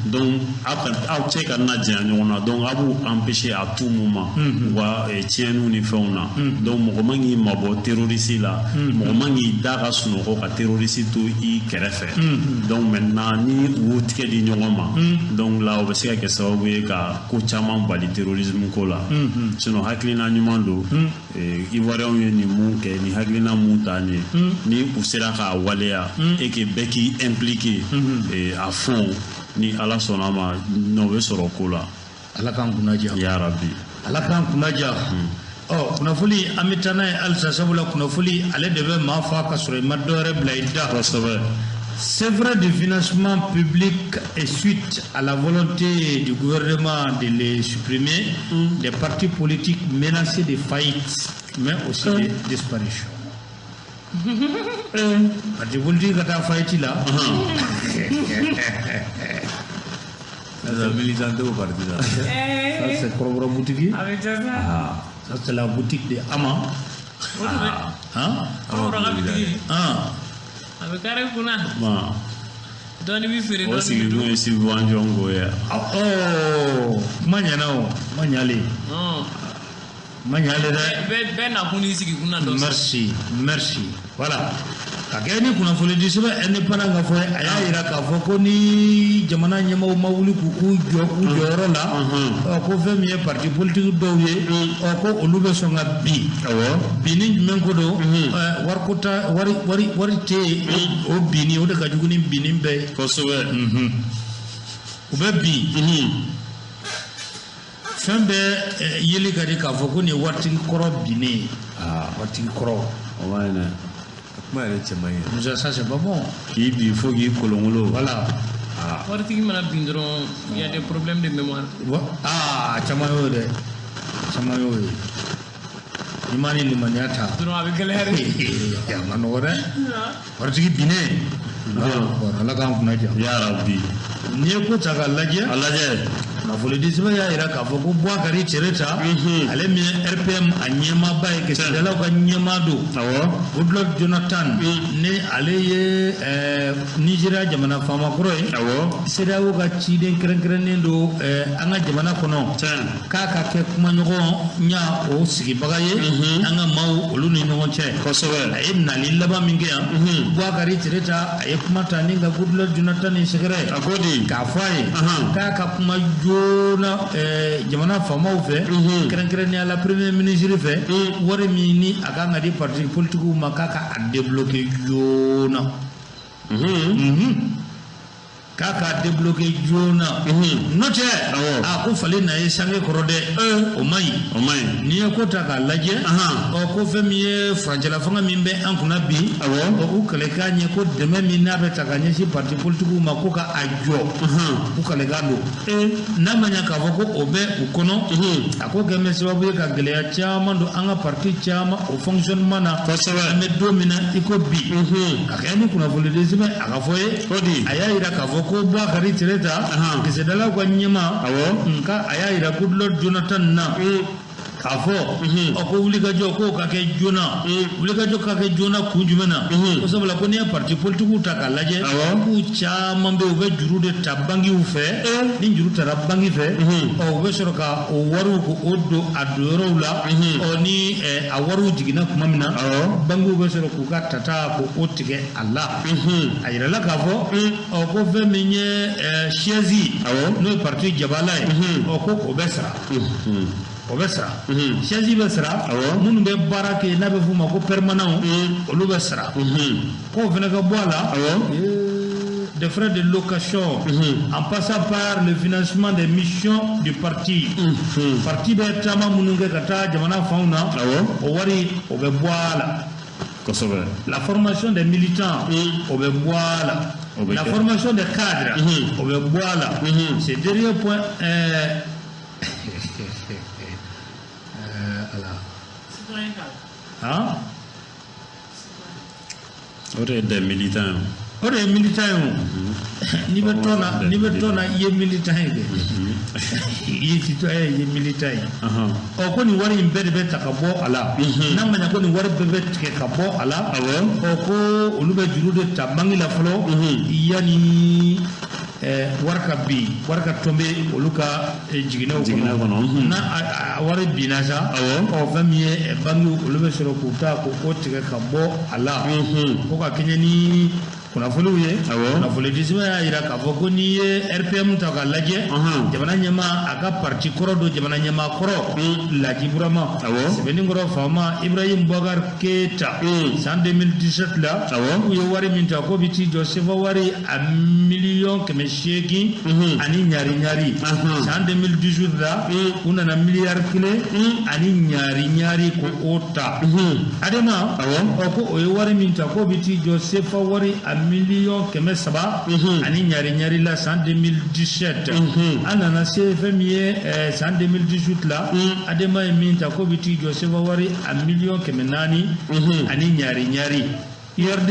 [SPEAKER 4] donc aw cɛ ka na janya ɲɔgɔn na donc a b'u empêcher à tout moment u ka tiɲɛniw ni fɛnw na donc mɔgɔ man k'i mabɔ terroriste la mɔgɔ man k'i da ka sunɔgɔ ka terroriste to i kɛrɛfɛ donc maintenant ni u y'u tigɛ di ɲɔgɔn ma donc là o bɛ se ka kɛ sababu ye ka ko caman bali terrorisme ko la sinon hakilina ɲuman don Ivoiriens ye nin mun kɛ nin hakilina mun ta nin ye ni u sera k'a waleya et que bɛɛ k'i impliqué à fond ni Ala sɔnna a ma nɔ bɛ sɔrɔ ko la.
[SPEAKER 2] Ala k'an kunna diya.
[SPEAKER 4] Ya Rabbi.
[SPEAKER 2] Ala k'an kunna diya. Ɔ kunnafoni an bɛ taa n'a ye halisa sabula kunnafoni ale de bɛ maa fa ka sɔrɔ i ma dɔ wɛrɛ bila i da.
[SPEAKER 4] Kosɛbɛ.
[SPEAKER 2] C'est vrai du financement public et suite à la volonté du gouvernement de les supprimer, les partis politiques menacés de faillite, mais aussi de disparition. Parti politique ka taa faillite la.
[SPEAKER 1] Sisan militant tɛ o parti la.
[SPEAKER 2] Ça c'est Kɔrɔbɔrɔ boutique.
[SPEAKER 3] A bɛ diya sa.
[SPEAKER 2] Ça c'est la boutique de Ama.
[SPEAKER 3] O de bɛ
[SPEAKER 2] Hein?
[SPEAKER 3] Kɔrɔbɔrɔ ka bitigi
[SPEAKER 2] Hein?
[SPEAKER 3] a bɛ kare kunna
[SPEAKER 4] Ma
[SPEAKER 3] dɔɔni bɛ feere
[SPEAKER 4] o
[SPEAKER 3] dɔɔni bɛ
[SPEAKER 4] sigikun
[SPEAKER 3] dun.
[SPEAKER 4] ye subvention ko ye.
[SPEAKER 2] Oh, kuma ɲɛna o, kuma ɲalen.
[SPEAKER 3] Ɔn.
[SPEAKER 2] Kuma ɲalen dɛ.
[SPEAKER 3] Bɛɛ nakun n'i sigikun na dɔ.
[SPEAKER 2] Merci, merci. Voilà. Ka kɛ ni kunnafoni di sɛbɛn indépendant ka fɔ ye, a y'a yira k'a fɔ ko ni jamana ɲɛmaaw ma wuli k'u jɔ u jɔyɔrɔ la, ɔ ko fɛn min ye parti politique dɔw ye, ɔ ko olu bɛ sɔn ka bin.
[SPEAKER 4] Awɔ.
[SPEAKER 2] Binni jumɛn ko don? Wariko ta wari wari wari tɛ yen, o binni o de ka jugu ni binni bɛɛ ye.
[SPEAKER 4] Kosɛbɛ.
[SPEAKER 2] U bɛ bin. Fɛn bɛɛ yeli ka di k'a fɔ ko nin ye waritigi kɔrɔ binnen ye. Waritigi kɔrɔ.
[SPEAKER 4] O ma ɲi dɛ.
[SPEAKER 1] Kuma yɛrɛ cɛ man ɲi.
[SPEAKER 2] Musa, ça c'est pas bon.
[SPEAKER 4] K'i bin fo k'i kolonkolon.
[SPEAKER 2] Voilà.
[SPEAKER 3] Waritigi mana bin dɔrɔn, il y a des problèmes de mémoire.
[SPEAKER 2] Aa, caman y'o dɛ, caman y'o ye. N'i ma ni limaniya ta.
[SPEAKER 3] Dɔrɔn a bɛ gɛlɛya
[SPEAKER 2] dɛ. A ma nɔgɔ dɛ. Waritigi binnen. Ala k'an kunna diya.
[SPEAKER 4] Ya Rabbi.
[SPEAKER 2] N'i ye ko ta k'a lajɛ.
[SPEAKER 4] A lajɛ.
[SPEAKER 2] Kunnafoni sɛbɛn y'a jira k'a fɔ ko Bouakari Tereta, ale min ye RPM a ɲɛmaaba ye, kisɛdalaw ka ɲɛmaa don.
[SPEAKER 4] Awɔ.
[SPEAKER 2] Goodluck Jonathan, ni ale ye Nizeriya jamana faama kɔrɔ ye.
[SPEAKER 4] Awɔ.
[SPEAKER 2] CEDEAO ka ciden kɛrɛnkɛrɛnnen don an ka jamana kɔnɔ. K'a ka kɛ kumaɲɔgɔn ɲa o sigibaga ye an ka maaw olu ni ɲɔgɔn cɛ.
[SPEAKER 4] Kosɛbɛ.
[SPEAKER 2] A ye nali laban min kɛ yan. Bouakari Tereta a ye kuma ta ni ka Goodluck Jonathan ni sɛgɛrɛ.
[SPEAKER 4] A ko di.
[SPEAKER 2] K'a fɔ a ye. K'a ka kuma joona jamana faamaw fɛ, kɛrɛnkɛrɛnnenya la premier ministre fɛ, wari min ni a kan ka di parti politikiw ma, k'a ka a débloquer joona. K'a k'a débloquer joona. N'o tɛ, a ko falen na ye sange kɔrɔ dɛ, o man ɲi.
[SPEAKER 4] O man ɲi.
[SPEAKER 2] N'i ye ko ta k'a lajɛ, ɔ ko fɛn min ye furancɛla fanga min bɛ an kunna bi, ɔ u kɛlɛkan ye ko dɛmɛ min n'a bɛ ta ka ɲɛsin parti politikiw ma, ko ka a jɔ, u kɛlɛkan don. N'a ma ɲɛ k'a fɔ ko o bɛ u kɔnɔ, a ko kɛ bɛ sababu ye ka gɛlɛya caman don an ka parti caman o fonctionnement na.
[SPEAKER 4] Kosɛbɛ.
[SPEAKER 2] An bɛ don min na i ko bi, ka kɛ ni kunnafoni sɛbɛn a ka fɔ ye, a y'a jira k'a fɔ ko Bouakari Tereta, kisɛdalaw ka ɲɛmaa, nka a y'a jira Goodluck Jonathan na k'a fɔ ɔ ko wulikajɔ k'o ka kɛ joona. Wulikajɔ ka kɛ joona kun jumɛn na? Ko sabula ko n'i ye parti politikiw ta k'a lajɛ, k'u caman bɛ yen, u bɛ juru de ta bankiw fɛ. Ni juru tara banki fɛ, ɔ u bɛ sɔrɔ ka o wariw k'o don a donyɔrɔw la. Ɔ ni a wariw jiginna tuma min na, bankiw bɛ sɔrɔ k'u ka tata k'o tigɛ a la. A yirala k'a fɔ ɔ ko fɛn min ye chaise, n'o ye parti jabala ye, ɔ ko o bɛ sara. O bɛ sara. Chaise bɛ sara. Minnu bɛ baara kɛ n'a bɛ f'u ma ko permanent, olu bɛ sara. K'o fana ka bɔ a la. Des frais de location, en passant par le financement des missions du parti. Parti bɛ taama minnu kɛ ka taa jamana fanw na, o wari o bɛ bɔ a la.
[SPEAKER 4] Kosɛbɛ.
[SPEAKER 2] La formation des militants, o bɛ bɔ a la. La formation des cadres, o bɛ bɔ a la. Ce dernier point. Hein?
[SPEAKER 4] O de ye des militants ye.
[SPEAKER 2] O de ye militant ye o. N'i bɛ tɔn na, n'i bɛ tɔn na, i ye militant ye dɛ. I ye citoyen, i ye militant ye. Ɔ ko nin wari in bɛɛ de bɛ ta ka bɔ a la. N'a ma ɲɛ ko nin wari bɛɛ bɛ tigɛ ka bɔ a la. Ɔ ko olu bɛ juru de ta banki la fɔlɔ. Yanni wari ka bin, wari ka tombe olu ka jiginɛw kɔnɔ. N'a a wari binna sa, ɔ fɛn min ye bankiw olu bɛ sɔrɔ k'u ta k'o tigɛ ka bɔ a la. Ko ka kɛɲɛ ni kunnafoniw ye. Kunnafoni disɛbɛn y'a jira k'a fɔ ko n'i ye RPM ta k'a lajɛ, jamana ɲɛmaa a ka parti kɔrɔ don, jamana ɲɛmaa kɔrɔ Laji Burama, Sɛbɛnnikɔrɔ faama Ibrahim Boubacar Keita, san 2017 la, k'u ye wari min ta k'o bɛ t'i jɔ CFA wari a miliyɔn 800 ani ɲari ɲari. San 2018 la, u nana miliyari 1 ani ɲari ɲari k'o ta. Adema, ɔ ko o ye wari min ta k'o bɛ t'i jɔ CFA wari a miliyɔn 300 ani ɲari ɲari la san 2017. An nana se fɛn min ye san 2018 la, Adema ye min ta k'o bɛ t'i jɔ CFA wari a miliyɔn 400 ani ɲari ɲari. IRD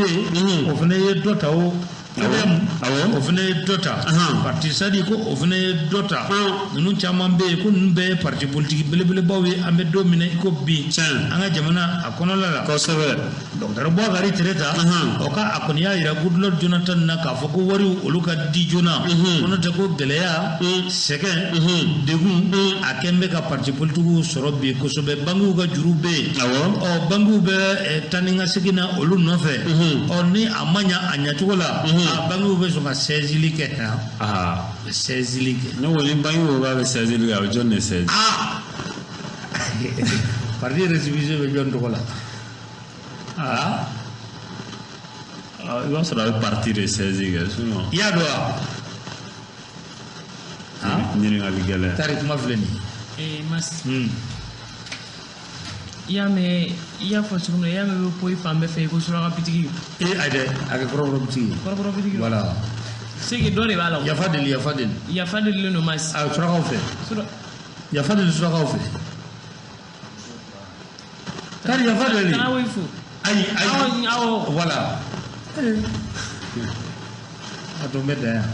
[SPEAKER 2] o fana ye dɔ ta o. ADM o fana ye dɔ ta. Parti Sadi ko o fana ye dɔ ta. Ninnu caman bɛ yen ko ninnu bɛɛ ye parti politique belebelebaw ye an bɛ don min na i ko bi an ka jamana a kɔnɔla la.
[SPEAKER 4] Kosɛbɛ.
[SPEAKER 2] Docteur Bouakari Tereta, o ka a kɔni y'a jira Goodluck Jonathan na k'a fɔ ko wariw olu ka di joona. Ko n'o tɛ ko gɛlɛya, sɛgɛn, degun a kɛn bɛ ka parti politikiw sɔrɔ bi kosɛbɛ. Bankiw ka juru bɛ yen. Ɔ bankiw bɛ taa ni ka segin na olu nɔfɛ. Ɔ ni a ma ɲa a ɲacogo la, bankiw bɛ sɔn ka saisili kɛ. Saisili kɛ.
[SPEAKER 4] Ne ko ni banki ko k'a bɛ saisili kɛ, a bɛ jɔn de saisi?
[SPEAKER 2] Parti récépissé bɛ jɔn tɔgɔ la?
[SPEAKER 4] I b'a sɔrɔ a bɛ parti de saisi kɛ, sinon.
[SPEAKER 2] I y'a dɔn wa?
[SPEAKER 4] Ɲininkali gɛlɛn.
[SPEAKER 2] Tari kuma filɛ nin ye.
[SPEAKER 3] Mas. I y'a mɛn, i y'a fɔ cogo min na, i y'a mɛn, i bɛ poyi fan bɛɛ fɛ i ko suraka bitigi.
[SPEAKER 2] Ayi dɛ, a kɛ kɔrɔbɔrɔ bitigi.
[SPEAKER 3] Kɔrɔbɔrɔ bitigi.
[SPEAKER 2] Voilà.
[SPEAKER 3] C'est que dɔ de b'a la.
[SPEAKER 2] Yafa deli, yafa deli.
[SPEAKER 3] Yafa delilen don Mas.
[SPEAKER 2] A surakaw fɛ. Yafa deli surakaw fɛ. Kari yafa deli.
[SPEAKER 3] Kana woyi fo.
[SPEAKER 2] Ayi ayi.
[SPEAKER 3] Awɔ.
[SPEAKER 2] Voilà. A tun bɛ dan yan.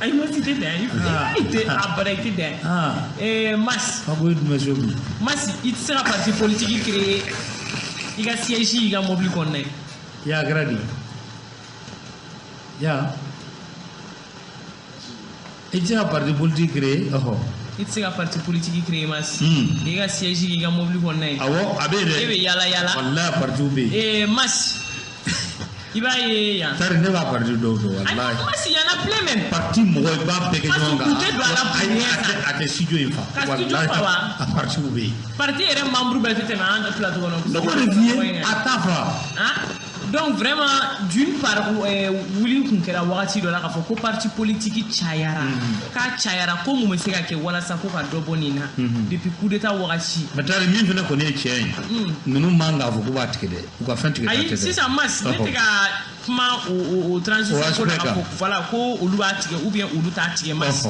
[SPEAKER 3] Ayi, Mas, i tɛ dan yan. I tɛ a bara, i tɛ dan yan. Mas.
[SPEAKER 2] Fa ko e dun bɛ so min.
[SPEAKER 3] Mas, i tɛ se ka parti politique créer i ka siège i ka mobili kɔnɔna ye.
[SPEAKER 2] Ya a kɛra di. Ya. I tɛ se ka parti politique créer ɔhɔ.
[SPEAKER 3] I tɛ se ka parti politique créer Mas. I ka siège i ka mobili kɔnɔna ye.
[SPEAKER 2] Awɔ, a bɛ yen dɛ.
[SPEAKER 3] E bɛ yala yala.
[SPEAKER 2] Walayi, parti bɛ
[SPEAKER 3] yen. Mas, i b'a ye yan.
[SPEAKER 2] Tari ne b'a parti dɔw dɔn walayi.
[SPEAKER 3] Mas, il y en a plein même.
[SPEAKER 2] Parti mɔgɔ i b'a bɛɛ kɛ ɲɔgɔn kan.
[SPEAKER 3] U tɛ don a la pour rien.
[SPEAKER 2] A tɛ studio in fa.
[SPEAKER 3] Ka studio fa wa.
[SPEAKER 2] A parti bɛ yen.
[SPEAKER 3] Parti yɛrɛ membre bɛɛ tɛ tɛmɛ an plateau kɔnɔ.
[SPEAKER 2] Ne k'o de f'i ye, a t'a fa.
[SPEAKER 3] Donc vraiment, d'une part, wuli kun kɛra wagati dɔ la k'a fɔ ko parti politique cayara, k'a cayara, ko mun bɛ se ka kɛ walasa ko ka dɔ bɔ nin na depuis coup d'état wagati.
[SPEAKER 2] Mais tari min fana kɔni ye tiɲɛ ye, ninnu man k'a fɔ k'u b'a tigɛ dɛ, u ka fɛn tigɛ.
[SPEAKER 3] Ayi, sisan Mas, ne tɛ ka kuma o transition ko la k'a fɔ voilà ko olu b'a tigɛ ou bien olu t'a tigɛ Mas.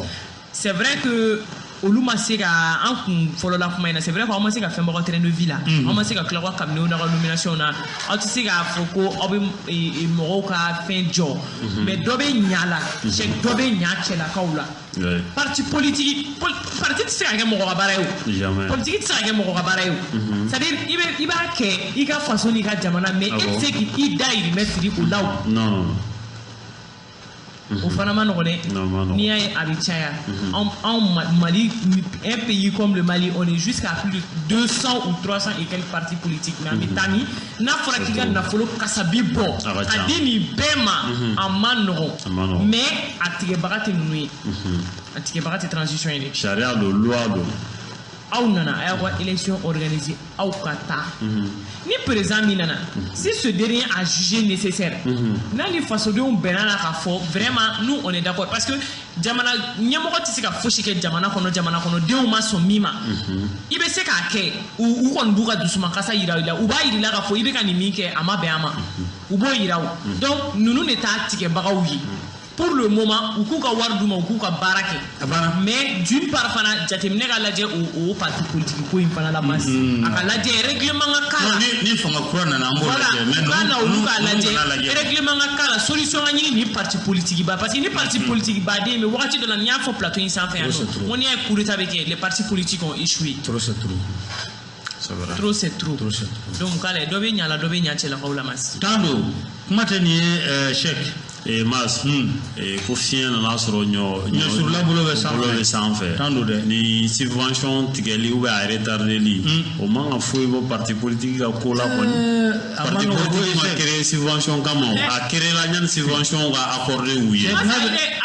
[SPEAKER 3] C'est vrai que olu ma se ka an kun fɔlɔ la kuma in na, c'est vrai qu'aw ma se ka fɛn bɔ aw ka train de vie la, aw ma se ka tila aw ka kabiniw n'aw ka nomination na, aw tɛ se k'a fɔ ko aw bɛ mɔgɔw ka fɛn jɔ, mais dɔ bɛ ɲa la, cɛ dɔ bɛ ɲa cɛlakaw la. Parti politique, parti tɛ se ka kɛ mɔgɔ ka baara ye o, politique tɛ se ka kɛ mɔgɔ ka baara ye o, c'est à dire i b'a kɛ i ka faso n'i ka jamana, mais e tɛ se k'i dahirimɛ siri o la o.
[SPEAKER 4] Non.
[SPEAKER 3] O fana ma nɔgɔn dɛ. N'i y'a ye a bɛ caya, anw Mali, un pays comme le Mali, on est jusqu'à plus de 200 ou 300 et quelques partis politiques, mais an bɛ taa ni n'a fɔra k'i ka nafolo kasabi bɔ ka di nin bɛɛ ma, a ma nɔgɔn, mais a tigɛbaga tɛ ninnu ye, a tigɛbaga tɛ transition ye dɛ.
[SPEAKER 4] Sariya don, loi don.
[SPEAKER 3] Aw nana, a y'aw ka élection organiser, aw ka taa. Ni président min nana, si ce dernier a jugé nécessaire, n'a ni fasodenw bɛnna la k'a fɔ vraiment nous on est d'accord, parce que jamana ɲɛmɔgɔ tɛ se ka fosi kɛ jamana kɔnɔ, jamana kɔnɔdenw ma sɔn min ma, i bɛ se k'a kɛ, u kɔni b'u ka dusumakasa yira i la, u b'a yira i la k'a fɔ i bɛ ka nin min kɛ a ma bɛn a ma, u b'o yira o. Donc ninnu de t'a tigɛbagaw ye. Pour le moment, u k'u ka wari d'u ma, u k'u ka baara kɛ. Mais d'une part fana, jateminɛ ka lajɛ o parti politique ko in fana la Mas. A ka lajɛ règlement ka k'a la.
[SPEAKER 2] Ni fanga kura nana, an b'o lajɛ.
[SPEAKER 3] Mais ninnu k'a lajɛ règlement ka k'a la, solution ka ɲini ni parti politique ba, parce que ni parti politique baden bɛ wagati dɔ la, n'i y'a fɔ plateau in sanfɛ yan nɔ, n ko n'i y'a ye coup d'état bɛ kɛ, les partis politiques ont échoué.
[SPEAKER 2] Trop c'est trop.
[SPEAKER 3] Trop c'est trop. Donc k'ale dɔ bɛ ɲa la, dɔ bɛ ɲa cɛlakaw la Mas.
[SPEAKER 2] Tan don, kuma tɛ nin ye Cheikh.
[SPEAKER 4] Mas, ko fiɲɛ nana sɔrɔ
[SPEAKER 2] ɲɔsurula bolo bɛ sanfɛ.
[SPEAKER 4] Tan don dɛ. Ni subvention tigɛli ou bien a retardeli, o man ka foyi bɔ parti politique ka ko la kɔni. Parti politique ma créé subvention kama, a créé la yanni subvention ka accordé u ye.
[SPEAKER 3] A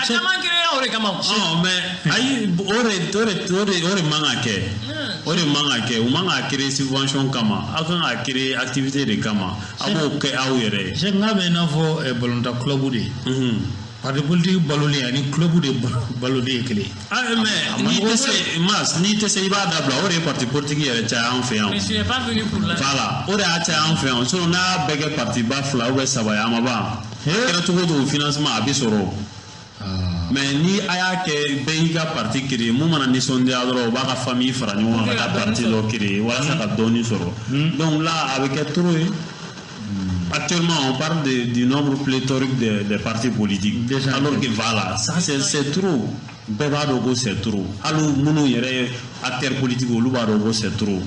[SPEAKER 3] caman créé o de kama.
[SPEAKER 4] Mais ayi, o de man ka kɛ. O de man ka kɛ, u man ka créer subvention kama, aw kan ka créer activité de kama, aw b'o kɛ aw yɛrɛ ye.
[SPEAKER 2] Cheikh, n'a bɛ i n'a fɔ balontan club de ye. Parti politique balolen ani club de balolen ye kelen ye.
[SPEAKER 4] Mais n'i tɛ se Mas, n'i tɛ se i b'a dabila, o de ye parti politique yɛrɛ caya an fɛ yan.
[SPEAKER 3] Mais tu n'es pas venu pour la.
[SPEAKER 4] Voilà, o de y'a caya an fɛ yan, sinon n'a y'a bɛɛ kɛ parti ba fila ou bien saba ye, a ma ban. Kɛra cogo o cogo, financement a bɛ sɔrɔ. Mais ni a y'a kɛ bɛɛ y'i ka parti créer, mun mana nisɔndiya dɔrɔn o b'a ka famille fara ɲɔgɔn kan ka taa parti dɔ créer walasa ka dɔɔni sɔrɔ. Donc là a bɛ kɛ trop ye. Actuellement, on parle du nombre pléthorique des partis politiques.
[SPEAKER 2] Déjà,
[SPEAKER 4] alors que voilà, ça c'est trop. Bɛɛ b'a dɔn ko c'est trop. Hali minnu yɛrɛ ye acteurs politiques, olu b'a dɔn ko c'est trop.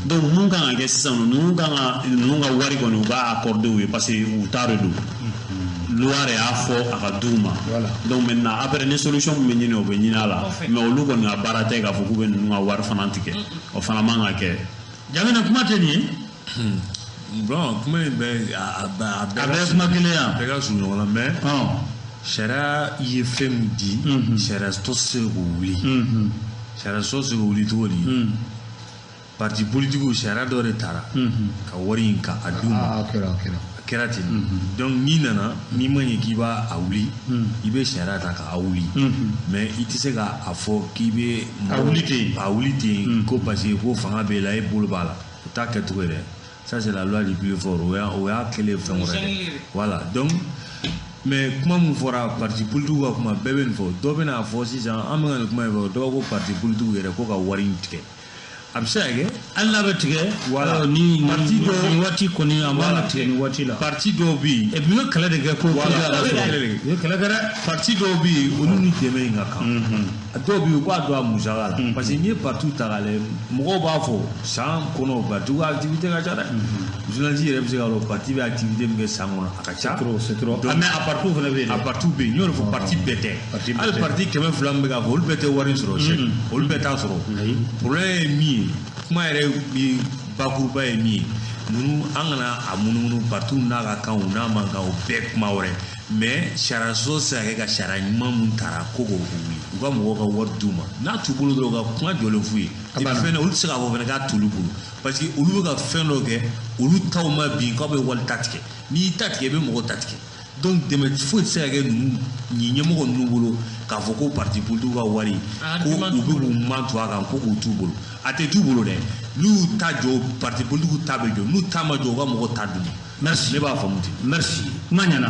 [SPEAKER 4] Donc mun kan ka kɛ sisan, ninnu kan ka ninnu ka wari kɔni u b'a accorder u ye parce que u ta de don. Loi de y'a fɔ a ka d'u ma. Donc maintenant après ni solution min bɛ ɲini, o bɛ ɲini a la. Mais olu kɔni ka baara tɛ k'a fɔ k'u bɛ ninnu ka wari fana tigɛ. O fana man ka kɛ.
[SPEAKER 2] Jamina, kuma tɛ nin ye.
[SPEAKER 1] Bon, kuma in bɛɛ a
[SPEAKER 2] bɛɛ kuma kelen yan.
[SPEAKER 1] Bɛɛ ka surun ɲɔgɔn na, mais sariya ye fɛn min di, sariya tɔ tɛ se k'o wuli. Sariya tɔ tɛ se k'o wuli cogo di? Parti politique sariya dɔ de tara ka wari in ka a d'u ma.
[SPEAKER 2] A kɛra.
[SPEAKER 1] Kɛra ten. Donc n'i nana, n'i ma ɲɛ k'i b'a a wuli, i bɛ sariya ta k'a wuli, mais i tɛ se k'a fɔ k'i bɛ
[SPEAKER 2] A wuli ten.
[SPEAKER 1] A wuli ten ko parce que ko fanga b'e la, e bolo b'a la. O t'a kɛcogo ye dɛ. Ça, c'est la loi du plus fort. O y'a kɛlen fɛn wɛrɛ dɛ. Voilà. Donc, mais kuma min fɔra, parti politique ka kuma, bɛɛ bɛ nin fɔ. Dɔ bɛna fɔ sisan, an bɛ ka nin kuma in fɔ, dɔ ko parti politique yɛrɛ ko ka wari in tigɛ. A bɛ se ka kɛ.
[SPEAKER 2] Hali n'a bɛ tigɛ.
[SPEAKER 1] Voilà.
[SPEAKER 2] Ni
[SPEAKER 1] Parti dɔw
[SPEAKER 2] ni waati kɔni, a man ka tigɛ nin waati la.
[SPEAKER 1] Parti dɔw bɛ yen.
[SPEAKER 2] Et puis u ye kɛlɛ de kɛ ko
[SPEAKER 1] Voilà,
[SPEAKER 2] ko a
[SPEAKER 1] u ye
[SPEAKER 2] sɔrɔ.
[SPEAKER 1] kɛlɛ de kɛ.
[SPEAKER 2] U ye kɛlɛ kɛ dɛ.
[SPEAKER 1] Parti dɔw bɛ yen, olu ni dɛmɛ in ka kan. A dɔw bɛ yen, u b'a dɔn a musaka la, parce que n'i ye parti ta k'a lajɛ, mɔgɔw b'a fɔ san kɔnɔ parti ka activité ka ca dɛ. Journaliste yɛrɛ bɛ se k'a dɔn parti bɛ activité min kɛ san kɔnɔ, a ka ca.
[SPEAKER 2] Trop, c'est trop.
[SPEAKER 1] Donc,
[SPEAKER 2] Ah, mais a parti fana bɛ yen
[SPEAKER 1] a
[SPEAKER 2] dɛ.
[SPEAKER 1] parti bɛ yen, n y'o de fɔ, parti bɛɛ tɛ.
[SPEAKER 2] Parti bɛɛ
[SPEAKER 1] Hali
[SPEAKER 2] tɛ.
[SPEAKER 1] parti 200 min bɛ k'a fɔ, olu bɛɛ tɛ wari sɔrɔ sɛ, olu bɛɛ t'a sɔrɔ.
[SPEAKER 2] Ayi.
[SPEAKER 1] Problème ye min ye, kuma yɛrɛ ye, bakuruba ye min ye, ninnu, an kana a munumunu. Parti n'a ka kan o n'a man kan, o bɛɛ kuma wɛrɛ. Mais sariya sɔsɔ tɛ se ka kɛ ka sariya ɲuman mun tara ko k'o wuli. U ka mɔgɔw ka wari d'u ma, n'a t'u bolo dɔrɔn, u ka kuma jɔlen f'u ye.
[SPEAKER 2] A
[SPEAKER 1] Et puis
[SPEAKER 2] banna.
[SPEAKER 1] fɛnɛ, olu tɛ se k'a fɔ fɛnɛ k'a t'olu bolo, parce que olu bɛ ka fɛn dɔ kɛ, olu taw ma bin k'aw bɛ wali ta tigɛ. N'i y'i ta tigɛ, i bɛ mɔgɔw ta tigɛ. Donc dɛmɛ foyi tɛ se ka kɛ ninnu nin ɲɛmɔgɔ ninnu bolo k'a fɔ ko parti politique ka wari
[SPEAKER 3] A
[SPEAKER 1] ko
[SPEAKER 3] argument
[SPEAKER 1] u
[SPEAKER 3] t'u
[SPEAKER 1] bɛ
[SPEAKER 3] bolo.
[SPEAKER 1] k'u man to a kan ko k'u t'u bolo. A tɛ t'u bolo dɛ. N'u y'u ta jɔ, parti politique ta bɛ jɔ. N'u ta ma jɔ, u ka mɔgɔw ta d'u ma.
[SPEAKER 2] Merci.
[SPEAKER 1] Ne b'a faamu ten.
[SPEAKER 2] Merci, kuma ɲɛna.